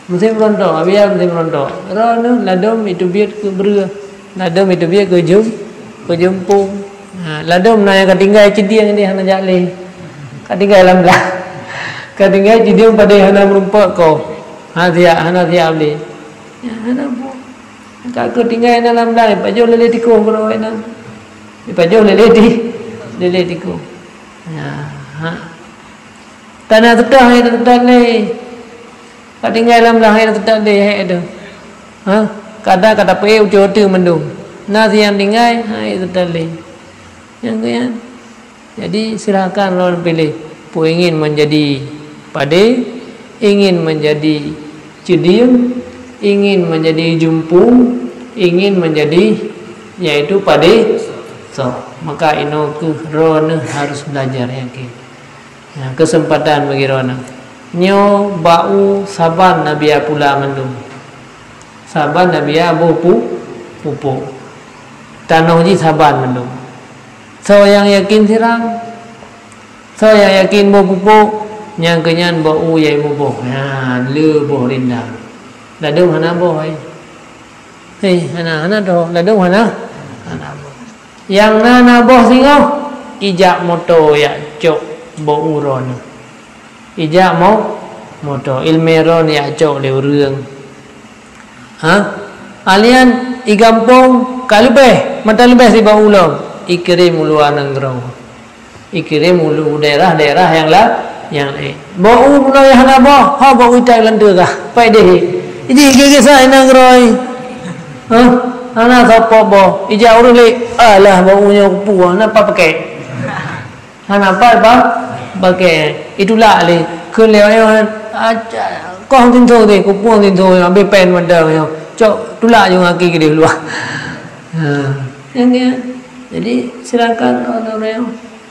Musém beurontok, abia musém beurontok. Droeneuh ladom iteubiet keu breueh, ladom iteubiet keu jum-, keu jumpung. Ha, ladom na nyang ka tinggai cidieng deh hana jak lé. Ka tinggai lam blah. Ka tinggai cidieng padé hana meurumpok koh. Ha, siat, hana siat lé. Ya, hana buet. Ka keu tinggai na lam blah, pajoh lé-lé tikôh keudroe na. Pajoh lé-lé ti-, lé-lé tikôh. Ya, ha. Ka na teutoh hai teutoh lé. Ka tinggai lam lahé teutab deh hai deuh. Ha? Kada ka tapeuék ucok teuk mandum. Na siang tinggai hai teutab deh. Nyang keu nyan. Jadi silakan lôn piléh. Peue ingin menjadi padé, ingin menjadi ceudieng, ingin menjadi jumpung, ingin menjadi yaitu padé soh. Maka inoe keuh droeneuh harus belajar yakin. Nah, keuseumpatan bagi droeneuh. Nyoe bak u saban Nabi ya pula mandum. Saban Nabi ya boh pu-, pupuk. Tanoh jih saban mandum. Soe nyang yakin sirang? Soe nyang yakin boh pupuk? Nyang keu nyan bak u ya muboh. Nyan le boh rindang. Ladom hana boh ai. Hei, hana, hana doh. Ladom hana? Hana boh. Nyang na, na boh singoh, ijak moto yak cok bak u droeneuh. Ijak mo-, moto, ileumé droeneuh yak cok lé ureuëng. Ha? Alian I gampông ka leubeh, mantong leubeh sibak u lom, ikirém u luwa nanggroe. Ikirém u lu-, daerah-daerah nyang la-, nyang laén. Boh u bunoe nyang hana boh, ha boh u itak lam teugah. Pai deh. Iji geugisai nanggroe. Hah? Hana soe pok boh. Ijak ureueng lé, "Alah, boh u nyoe kupuwoe, na pat pakèk." Hana pat ba-, pakèk. Itulak lé. Kheun lé ayah, "Aca, koh tinto teh, kupuwoe tinto, habéh pen mantong nyoe. Cok, tulak ju ngaki keudéh luwa." Ha. Nyang nyan. Jadi, silakan orang-orang yang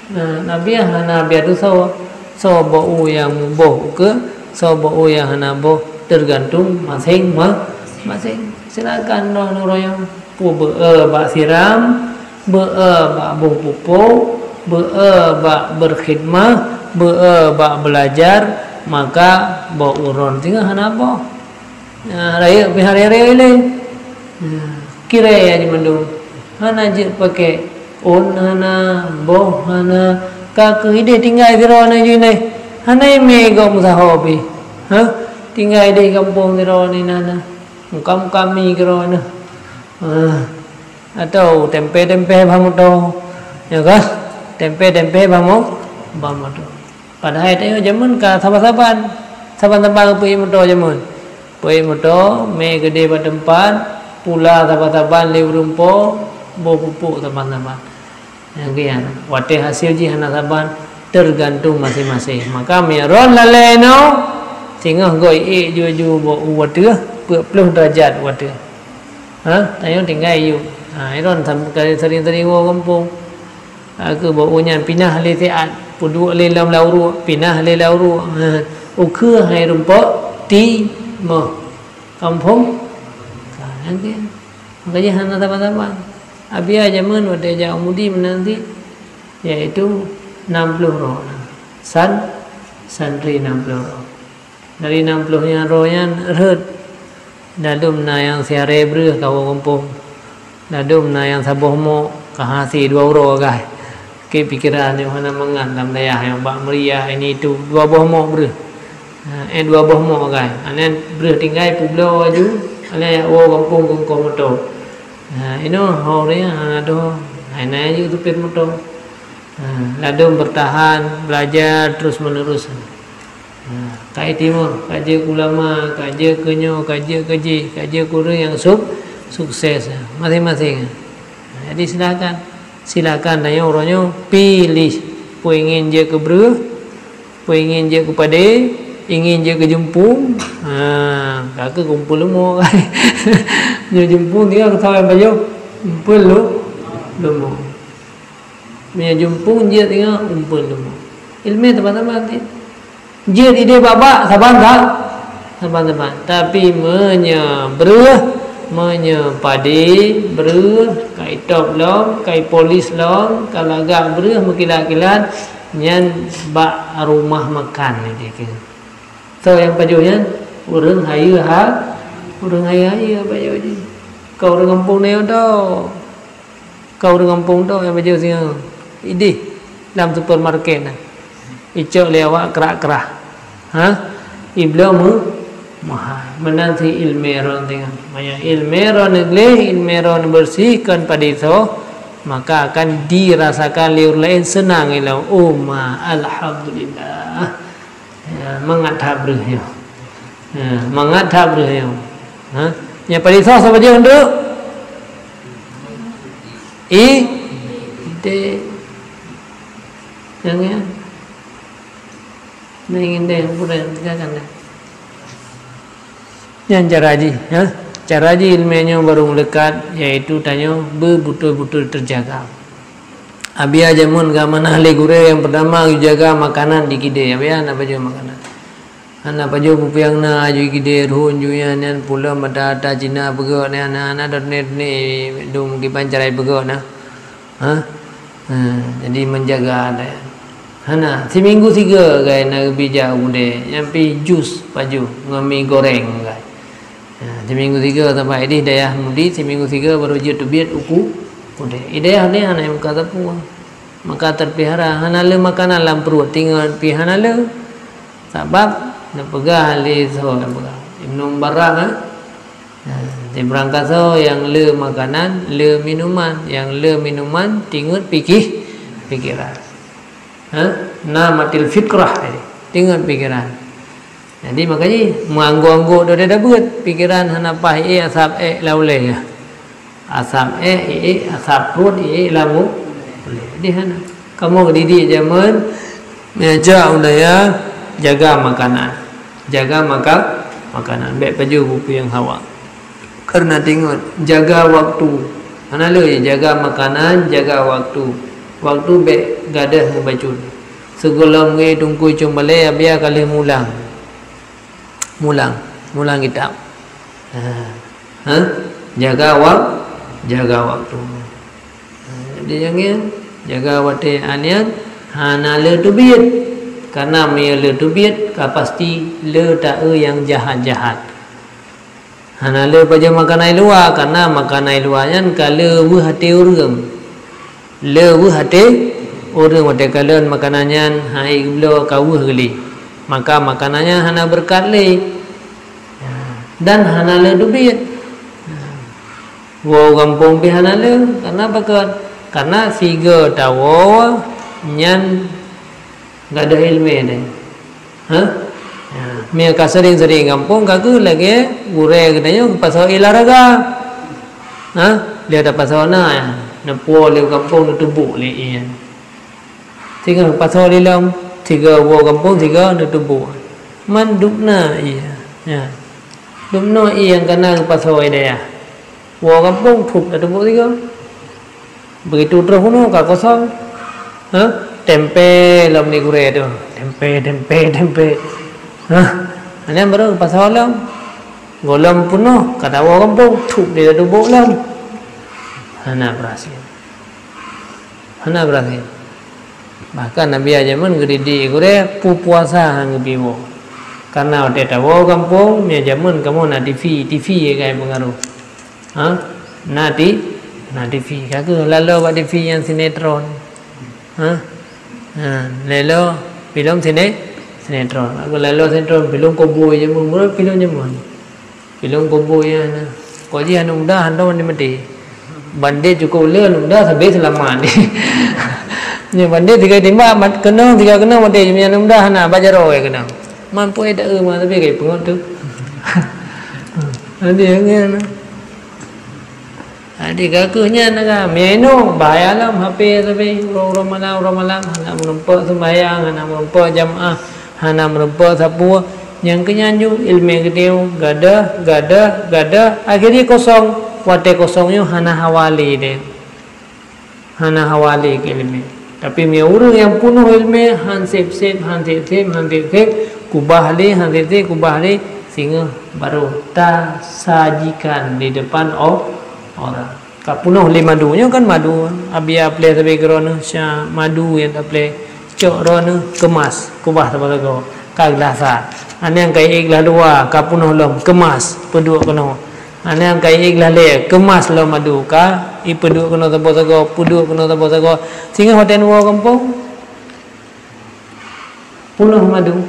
Nah, Nabi hana biar tu soe, soe boh u nyang muboh ukeue, soe boh u nyang hana boh, tergantung maséng-ma-, maséng. Silakan noh nuruyong. Peue beu-e bak siram, beu-e bak boh pupuk, beu-e bak berkhidmah, beu-e bak belajar, maka boh uroe singoh hana boh. Nah, rayeuk pih hari-hari ilée. Nah, kirée nyan mandum. Hana jeuet pakèk, ôn hana, boh hana, ka keuh ideh tinggai sidroe na jih neh. Hana imé gob meusaho pih. Ha? Tinggai ideh gampông sidroe na inan na. Muka-muka mi keudroe na. Ha. Atau tempe-tempe bak moto. Ya kan? Tempe-tempe bak mo-, bak moto. Padahai tanyoe jameun ka saban-saban. Saban-saban peuék moto jameun. Peuék moto, mé keudéh bak teumpat, pula saban-saban lé ureueng po, boh pupuk saban-saban. Nyang keu nyan, watée hasil jih hana saban, tergantung maséng-maséng. Maka meunyoe droen lalée inoe, singoh goe ék ju-ju boh u ateueh, peuet ploh derajat u ateueh. Ha, tanyoe tinggai yub. Ha, droen sam-, sering-sering woe gampông. Aku bak u nyan pinah lé siat, peuduek lé lam lauruek, pinah lé lauruek. Ha, ukeue hai rumpok timoh. Kampung. Ha, nyan keuh. Makanya hana saban-saban. Abia jameun watée jak u Mudi meunan cit, yaitu nam ploh droe. San-, santri nam ploh droe. Dari nam ploh nyan droe nyan rhot. Ladôm na nyang siarée breueh ka woe gampông. Ladôm na nyang saboh mok ka hase dua uroe agah. Keu pikeran nyoe hana mangat lam dayah nyoe bak meuria ini itu dua boh mok breueh. Ha, eh, dua boh mok agah. Aneuk breueh tinggai peubloe laju, aneuk jak woe gampông keu moto. Ha, inoe ho ureueng hana doh. Hai na jeuet supir moto. Ha, ladôm bertahan, belajar terus menerus. Ha, ka i timoh, ka jeuet keu ulama, ka jeuet keu nyoe, ka jeuet keu jih, ka jeuet keu ureueng nyang suk-, sukses, ha, maséng-maséng. Ha, jadi silakan, silakan tanyoe uroe nyoe piléh, peue ingin jeuet keu breueh, peue ingin jeuet keu padé, ingin jeuet keu jumpung. Ha, ka keuh kumpul leumo. Nyoe jumpung tinggai keu sawan pajoh, kumpul lu-, leumo. Meunyoe jumpung jeuet singoh umpun leumo. Ileumé saban-saban cit. Jeuet ideh bak-bak saban-sa-, saban-saban. Tapi meunyoe breueh, meunyoe padé, breueh, ka itôb lom, ka ipolis lom, ka lagak breueh meukilat-kilat, nyan bak rumah makan jih keuh. Soe nyang pajoh nyan? Ureueng hayeue ha-, ureueng hayeue-hayeue pajoh jih. Ka ureueng gampông nyoe tôh. Ka ureueng gampông tôh nyang pajoh singoh. Ideh lam supermarket na. Icok lé awak krak-krak. Ha? Ibloe meu-, meuhai. Meunan cit ileumé droeneuh. Meunyoe ileumé droeneuh gleh, ileumé droeneuh beureuséh kon padé soe, maka akan dirasakan lé ureueng laén seunang ilom. Oh ma, alhamdulillah. Ya, mangat that breueh nyoe. Ya, mangat that breueh nyoe. Ha? Nyang paling soh sabe jeuet untuk? I, de. Nyang ya. Nah, ingin deh, bukan, tinggalkan deh. Nyan cara jih, ha? Cara jih ileumé nyoe barô meuleukat, yaitu tanyoe beubeutôi-beutôi teujaga. Abia jameun geuamanah lé gurée nyang peurtama geujaga makanan di kidée. Abia hana pajoh makanan. Hana pajoh peue nyang na aju kidée, rhun ju nyan, nyan pulom ata-ata Cina peugöt nyan, hana, hana dot net ni dum kiban cara peugöt na. Ha? Ha, jadi menjaga deh. Hana, siminggu sigoe gai na geubri jak u keudè, nyang pih jus pajoh ngon mi goreng gai. Ha, siminggu sigoe saban ideh dayah Mudi, siminggu sigoe barô jeuet teubiet u ku-, keudè. I dayah nyan hana meuka sapeue. Maka terpelihara hana le makanan lam pruet, teungoh pih hana le. Sabab neupeugah lé soe neupeugah, Ibnu Mubarak, ha? Ha, Di beurangkasoe nyang le makanan, le minuman, nyang le minuman tingeut pikih, pikeran. Ha? Namatil fitrah, eh, tingeut pikeran. Jadi makajih meuanggô-anggô dodeh dabeuet, pikeran hana paih, eh, asab ék lam ulèe, ya. Asab ék, eh, asab pruet, eh, lam u-, ulèe. Jadi hana. Kamoe geudidik jameun, meujak u dayah, jaga makanan. Jaga maka-, makanan. Bèk pajoh peue-peue nyang hawa. Kareuna tingeut, jaga waktu. Hana lé jaga makanan, jaga waktu. Waktu bèk gadôh meubacut. Sigohlom geuh teungku cong balèe, abia ka lheueh mulang. Mulang, mulang kitab. Ha. Ha? Jaga wak-, jaga waktu. Ha, jadi jangan jaga watèe nyan hana lé teubiet. Kareuna meunyo lé teubiet, ka pasti lé taeu nyang jahat-jahat. Hana lé pajoh makanan luwa, kareuna makanan luwa nyan ka lé weueh até ureueng. Lé weueh até ureueng watèe kalon makanan nyan han ék geubloe ka weueh geulé, maka makanan nyan hana beureukat lé. Dan hana lé teubiet. Woe gampông pih hana lé, kareuna pakon? Kareuna sigoe tawoe nyan gadôh ileumèe deh. Ha? Ya, meunyo ka sering-sering gampông, ka kheueh lagèe gurèe geutanyoe geupasoe ié laraga. Ha? Lheueh tapasoe na, ya. Neupuwoe lé gampông, neuteumbok lé ié nyan. Sigoe geupasoe lé lom, sigoe woe gampông, sigoe neuteumbok. Man dub na ié. Ya. Dub na ié nyang ka na geupasoe ié dayah. Woe gampông, phup, tateumbok sigoe. Beugitu troh keunoe ka kosong. Hah? Tempe lom di gurèe tu. Tempe, tempe, tempe. Hah? Nyan baru pasoe lom. Gohlom peunoh, ka tawoe gampông, thup di tateumbok lom. Hana beurhasil. Hana beurhasil. Bahkan Nabi jameun geudidik gurèe, peue puasa han geupiwoe. Karena watèe tawoe gampông, meunyo jameun kamoe na T V, T V ka peungaruh. Ha? Na ti-, na T V. Ka kheueh laloe bak T V nyang sinetron. Ha? Ha, laloe filem sine-, sinetron. Ka kheueh laloe sinetron, filem koboi jameun, filem jameun. Filem koboi nyan na. Kok jih aneuk muda hantom maté-maté. Bandét cukôp le aneuk muda sabé seulamat. Nyan bandét tiga timbak mat-, keunong, tiga keunong maté, nyan aneuk muda hana, bak jaroe keunong. Man pue dak eu ma sabé kai peungot tu. Ada yang kan. Jadi, ka kheueh nyan, ka, meunyoe inong, bahaya lom, H P sabe, uroe-uroe malam, uroe malam, hana meurumpok seumbahyang, hana meurumpok jamaah, hana meurumpok sapeue, nyang keu nyan ju ileumèe geutanyoe, gadôh, gadôh, gadôh, akhé jih kosong. Watèe kosong nyoe hana hawa lé deh. Hana hawa lé keu ileumèe. Tapi meunyoe ureueng nyang peunoh ileumèe, han sép-sép, han sép-sép, han sép-sép, kubah lé, han sép-sép, kubah lé, singoh baru tasajikan di depan o-, orang. Ka peunoh lé madu. Nyoe kan madu, abia pleh sabe keudroe neuh, sya madu nyang tapleh. Cok droeneuh keumas, kubah saboh sagoe, ka glah sa. Hana nyang ka ék glah dua, ka peunoh lom, keumas, peuduek keunoe. Hana nyang ka ék glah lhèe, keumas lom madu, ka ipeuduek keunoe saboh sagoe, peuduek keunoe saboh sagoe. Singoh watèe neuwoe gampông, peunoh madu,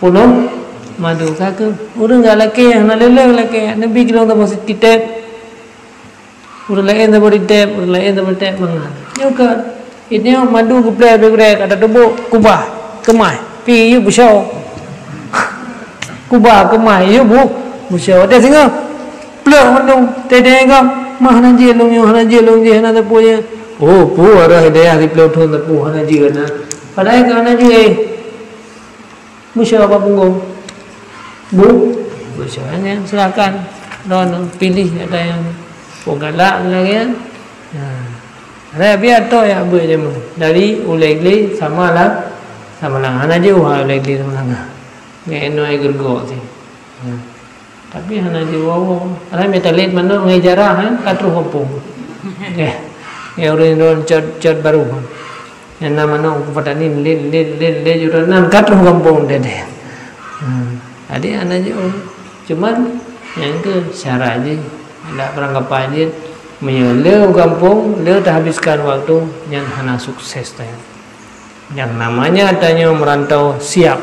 peunoh madu, ka kheueh ureueng jak lakèe, hana lé-lé lakèe, neubi keu lôn saboh sititép. Ureueng laén saboh ditép, ureueng laén saboh ditép mangat. Nyoe ka, nyoe madu geuplè bèe gurèe ka tateumbok, kubah, keumah, pi yue beusoe. Kubah, keumah, yue bu-, beusoe. Watèe singoh, pleuek mandum, teudeungoe, "Mah hana jeuet lôn nyoe, hana jeuet lôn jih, hana sapeue nyoe." Oh, peue arah hidayah siplôh thôn sapeue hana jeuet na. Padahai ka hana jeuet. Beusoe bak punggong. Bu, beusoe nyan, silakan. Droeneuh piléh ata nyang peugalak lagèe nyan. Ha. Raya biasa tok jak beuet jameun. Dari Ulèe Glé sama lam, Samalanga. Hana jiôh Ulèe Glé Samalanga. Ngon inoe geureugoe sit. Ha. Tapi hana jiwoe-woe. Raya meutalét manok ngon ijarah, ha, ka troh gampông. Eh, eh, ureueng droen cot, cot barô, ha. Nyang na manok Teungku Patani lé, lé, lé, lé, jurang nan ka troh gampông deh, deh. Hmm. Jadi, hana jiôh. Cuman, nyan keuh syarat jih. Dak peurangkapat jih, meunyoe le u gampông, le tahabiskan waktu, nyan hana sukses tanyoe. Nyang namanya tanyoe meurantau siap,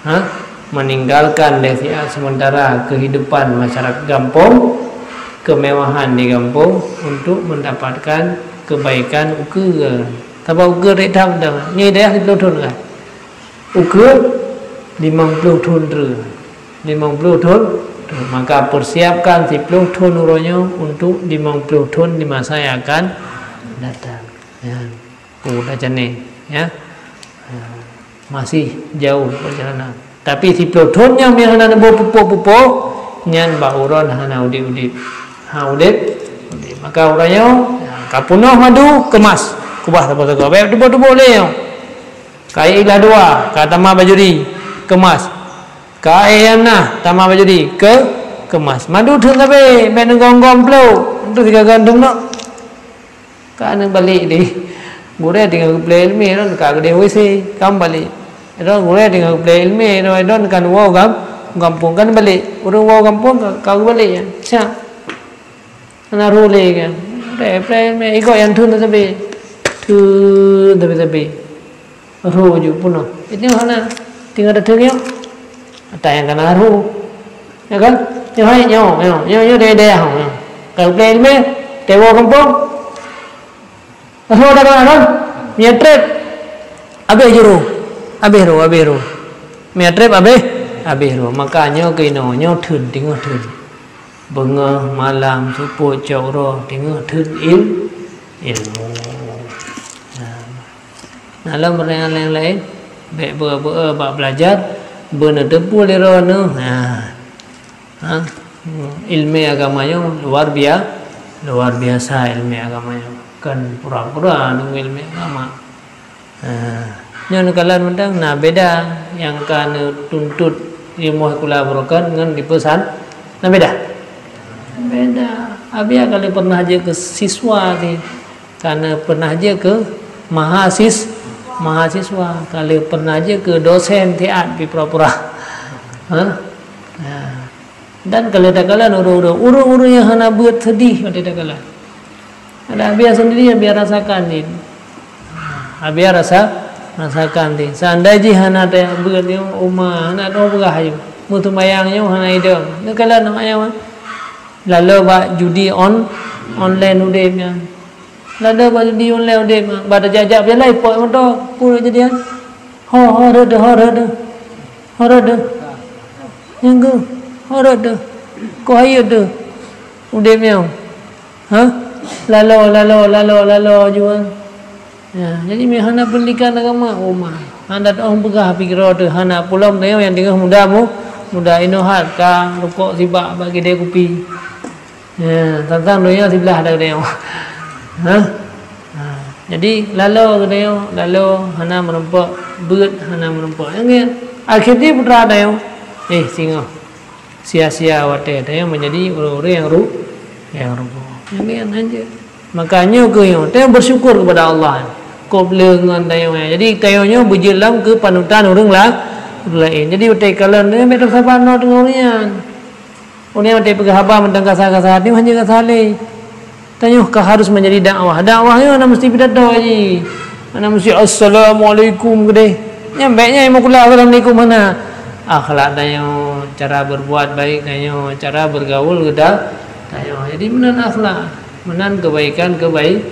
ha? Meninggalkan dasyat sementara kehidupan masyarakat gampông, kemewahan di gampông untuk mendapatkan kebaikan ukeue. Sabab ukeue rét that mantong. Nyoe dayah siplôh thôn kan? Ukeue limong plôh thôn treuk. Limong plôh thôn, maka persiapkan siplôh thôn uroe nyoe untuk limong plôh thôn di masa yang akan datang. Ya. Oh, dah jane, ya. Ha, masih jauh perjalanan. Tapi siplôh thôn nyang biasa na neuboh pupuk-pupuk, nyan bak uroe hana udeb-udeb. Ha, udeb, udeb. Maka uroe nyoe, ya, ka peunoh madu, kemas. Kubah saboh-saboh. Bèk tuboh-tuboh lé nyoe. Ka ilah dua, ka tamah bajuri, kemas. Ka éh nyang na, tamah bajuri, ke, kemas. Madu theun sabe, bèk neugonggom plôk. Itu sigaga theun lom. Ka neubalek deh. Gurèe tinggai geuplè ileumèe, droen ka keudeh W C, ka meubalek. Droen gurèe tinggai geuplè ileumèe, droen, droen ka neuwoe gam-, gampông, ka neubalek. Ureueng woe gampông ka, ka geubalek nyan. Siap. Hana rhô lé kan. Plè, plè ileumèe, ikot nyang theun sabe. Theun sabe-sabe. Rhô ju peunoh. Itu hana. Tinggai tatheun nyoe. Ata nyang ka na rhô. Ya kan? Nyoe hai, nyoe, nyoe, nyoe, nyoe dayah-dayah, nyoe. Ka geuplè ileumèe, teuwoe gampông. Rhô dah ka na rhô. Mie trép. Abéh ju rhô. Abéh rhô, abéh rhô. Mie trép abéh, abéh rhô. Maka nyoe keunoe, nyoe theun, teungoh theun. Beungoh malam seupôt cok uroe, teungoh theun il-, ilmu. Nah. Na lom peureunaan nyang laén, bèk beu-, beu-, bak beulajar, beuneuteupeu lé droeneuh. Ha. Ha? Ileumèe agama nyoe luar bia-, luar biasa ileumèe agama nyoe. Kon pura-pura deungoe ileumèe agama. Ha. Nyoe neukalon mantong na beda nyang ka neutuntot ilmu sikula barokon ngon dipeusan. Na beda? Beda. Abi ka lheueh pernah jeuet keu siswa di Ka na pernah jeuet keu mahasis-, mahasiswa, ka lheueh pernah jeuet keu dosen siat pih pura-pura. Ha? Ha. Dan ka lheueh takalon ureueng-ureueng, ureueng-ureueng nyang hana beuet seudeh watèe takalon. Ada Abiya sendiri Abiya rasakan ni. Abiya rasa, rasakan ni. Seandai jih hana tajak beuet nyoe, uma hana dong peugah aju. Meuseumayang nyoe hana idong. Neukalon ayang, lalu bak judi on-, online udeb nyan. Lada bak judi online udeb, bak tajak-jak beujalaih, ipok moto, peue jadian? Ho, ho, rot deuh, ho, rot deuh. Ho, rot deuh. Nyang geuh, ho, rot deuh. Koh hayeu deuh. Udeb nyoe. Ha? Lalo, lalo, lalo, lalo jua. Ya, jadi meuhana pendidikan agama, oh ma. Hana teuoh peugah pikeran teuh, hana pulom tanyoe nyang teungoh muda mu-, muda inoe hat ka rukok sibak bak kidai kupi. Ya, tantang donya siblah ada geutanyoe. Ha? Ha. Jadi, lalo geutanyoe, lalo hana meurumpok, beuet hana meurumpok. Nyang ngieng, akhé jih putra tanyoe, eh, singoh. Sia-sia watèe tanyoe menjadi ureueng-ureueng nyang ru-, nyang rugoe. Nyang ngieng hanjeuet. Maka nyoe keuh nyoe, tanyoe bersyukur kepada Allah. Kok le ngon tanyoe. Jadi, tanyoe nyoe beujeuet lam keu panutan ureueng la-, ureueng laén. Jadi, watèe kalon tanyoe, bèk tasaba ngon ureueng nyan. Ureueng nyang watèe peugah haba mantong kasa-kasa, nyoe hana kasa lé. Tanyoe ka harus menjadi dakwah. Dakwah nyoe hana meusti pidato jih. Hana meusti, "Assalamualaikum," keudeh. Nyan bèk nyan, "Assalamualaikum," hana. Akhlak tanyoe, cara berbuat baik tanyoe, cara bergaul geuda-, tanyoe. Jadi, meunan akhlak, meunan kebaikan, kebai-,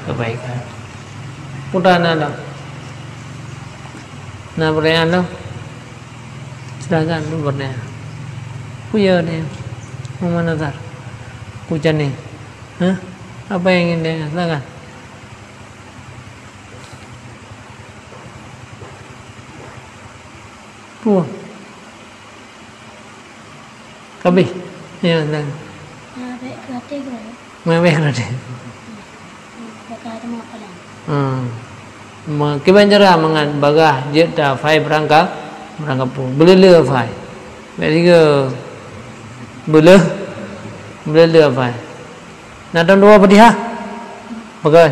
kebaikan. Peue na lom? Na peurtanyaan lom? Silakan, peue peurtanyaan. Peue ya ni? Muhammad Nazar. Peue jan ni? Hah? Apa yang ingin ditanyakan? Silakan. Peue? Ka abéh? Ya, silakan. Ya, baik, gratis, Bro. Meuabéh rot. Baka teuma palang. Hmm. Ma-, kiban cara mangat bagah jeuet ta fai beurangka-, beurangkapeue. Beuleuleue fai. Bèk sigoe beuleuh, beuleuleue fai. Na tom dua Fatihah? Pakon?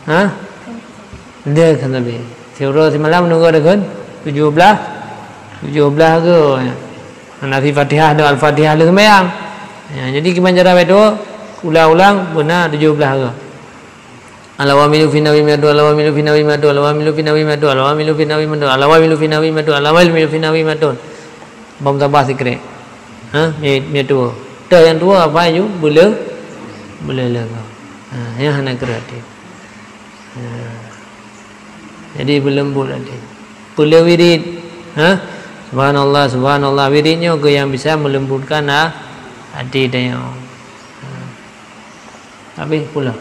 Ha? Deuh kan Nabi. Siuroe simalam nunggu ada kan? Tujuh belas. Tujuh belas ke? Hana si Fatihah dah, Al-Fatihah lheueh sembahyang. Ya, jadi kiban cara baca, ulang-ulang, beuna tujuh belas ke? Al-awamilu fi nawi mi'atun, al-awamilu fi nawi mi'atun, al-awamilu fi nawi mi'atun, al-awamilu fi nawi mi'atun, al-awamilu fi nawi mi'atun, al-awamilu fi nawi mi'atun. Bom tabah sikrek. Ha? Mi-, mi'atun. Teuh nyang tuwoe apa ju beule-, beuleuleue. Ha, nyan hana kreueh até. Ha. Jadi beuleumbot até. Peuleueh wirid. Ha? Subhanallah, subhanallah. Wirid nyoe keuh nyang bisa meulembutkan a-, até tanyoe. Ha. Habéh pula.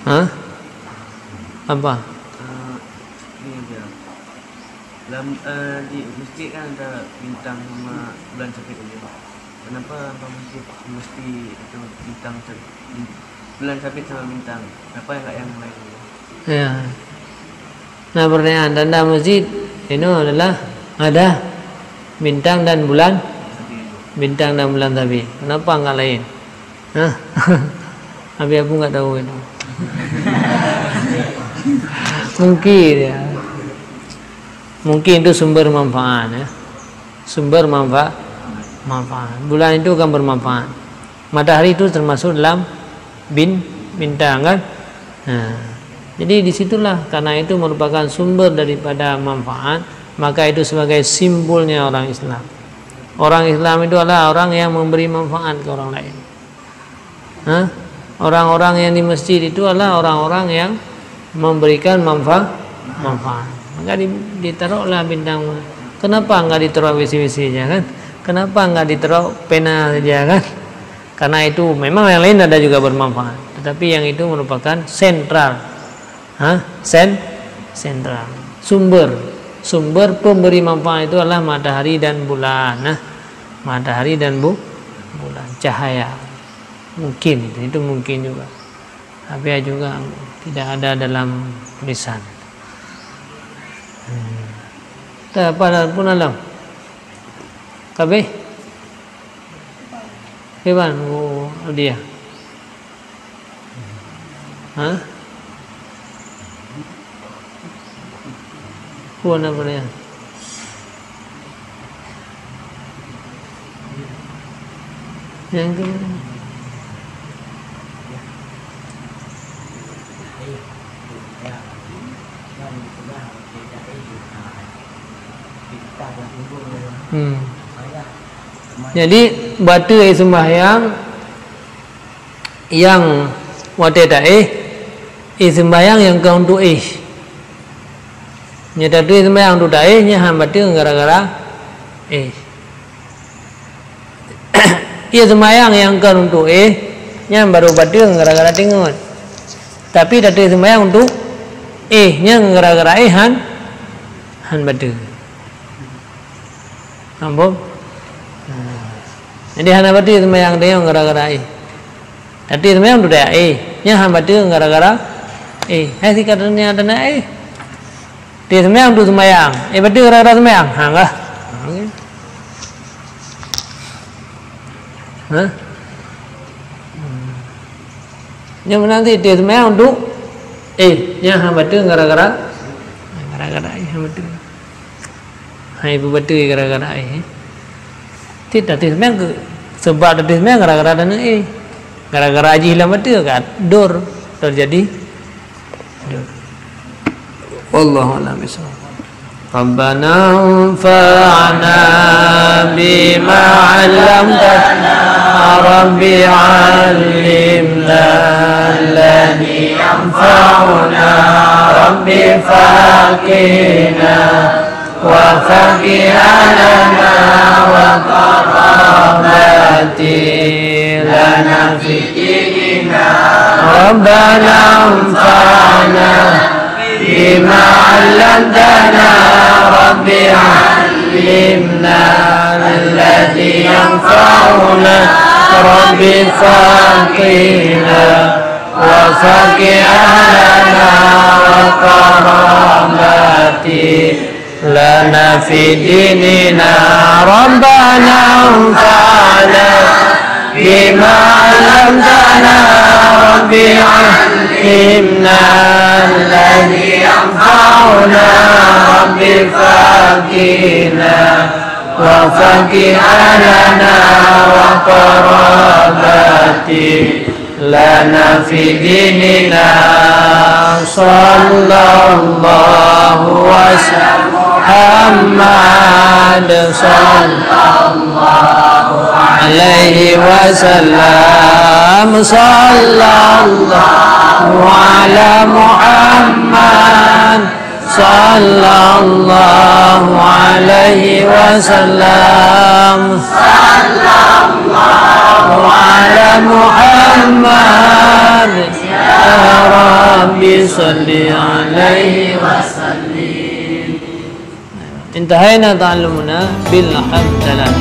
Ha? Apa? Eh, ini aja. Lam, eh, di masjid kan ada bintang sama bulan sabit aja. Kenapa apa masjid mesti ada bintang sab-, bulan sabit sama bintang? Kenapa enggak yang lain? Ya. Nah, pertanyaan, tanda masjid ini adalah ada bintang dan bulan, bintang dan bulan sabit. Kenapa enggak lain? Hah? Abi Abu enggak tahu itu. Mungkin, ya. Mungkin itu sumber manfaat, ya. Sumber manfa-, manfaat. Bulan itu kan bermanfaat. Matahari itu termasuk dalam bin-, bintang, kan? Nah, jadi di situlah, karena itu merupakan sumber daripada manfaat, maka itu sebagai simbolnya orang Islam. Orang Islam itu adalah orang yang memberi manfaat ke orang lain. Ha? Orang-orang yang di masjid itu adalah orang-orang yang memberikan manfa-, manfaat. Maka di-, ditaruhlah bintang. Kenapa enggak ditaruh besi-besi saja, kan? Kenapa enggak ditaruh pena saja, kan? Karena itu memang yang lain ada juga bermanfaat, tetapi yang itu merupakan sentral. Ha? Sen-, sentral. Sumber. Sumber pemberi manfaat itu adalah matahari dan bulan. Nah, matahari dan bu-, bulan, cahaya. Mungkin itu, itu mungkin juga. Tapi juga tidak ada dalam tulisan. Hmm. Tak apa pun alam. Kabeh? Iban, oh, dia. Ha? Pun apa dia? Yang tu. Hmm. Jadi, bateue sembahyang nyang watée taéh, éh sembahyang nyang ka untuk éh. Nyoe tateue sembahyang untuk taéh, nyan han bateue gara-gara éh. Éh sembahyang nyang ka untuk éh, nyan barô bateue gara-gara teungeut. Tapi tateue sembahyang untuk éh, nyan gara-gara éh han, han bateue. Nampak? Jadi hana bateue sembahyang tanyoe gara-gara éh. Tateue sembahyang tu dak éh. Nyan han bateue gara-gara éh. Hai sikat dunia dan éh. Tateue sembahyang tu sembahyang. Éh bateue gara-gara sembahyang. Ha enggak? Ha? Nyan meunan cit tateue sembahyang untuk éh, nyan han bateue gara-gara, gara-gara éh han bateue. Hai peubateue gara-gara éh. Cit tateue sembahyang keu, sebab tateue sembahyang gara-gara dan éh. Gara-gara jih lam bateue ka dor terjadi. Dor. Wallahu a'lam bishawab. Rabbana anfa'na bima 'allamtana, Rabbi 'allimna alladhi yanfa'una, Rabbi faqihna wa faqih ahlana wa qarabati lana fi dinina. Rabbana anfa'na bima 'allamtana, Rabbi 'allimna alladhi yanfa'una, Rabbi faqihna wa faqih ahlana wa qarabati lana fi dinina. Rabbana anfa'na bima 'allamtana, Rabbi 'allimna alladhi yanfa'una, Rabbi faqihna wa faqih ahlana wa qarabati lana fi dinina. Sallallahu wa sallam Muhammad sallallahu alaihi wasallam. Sallallahu ala Muhammad sallallahu alaihi wasallam. Sallallahu ala Muhammad. Ya Rabbi salli alaihi wasallim. Intahaina ta'allumuna bil hamdalah.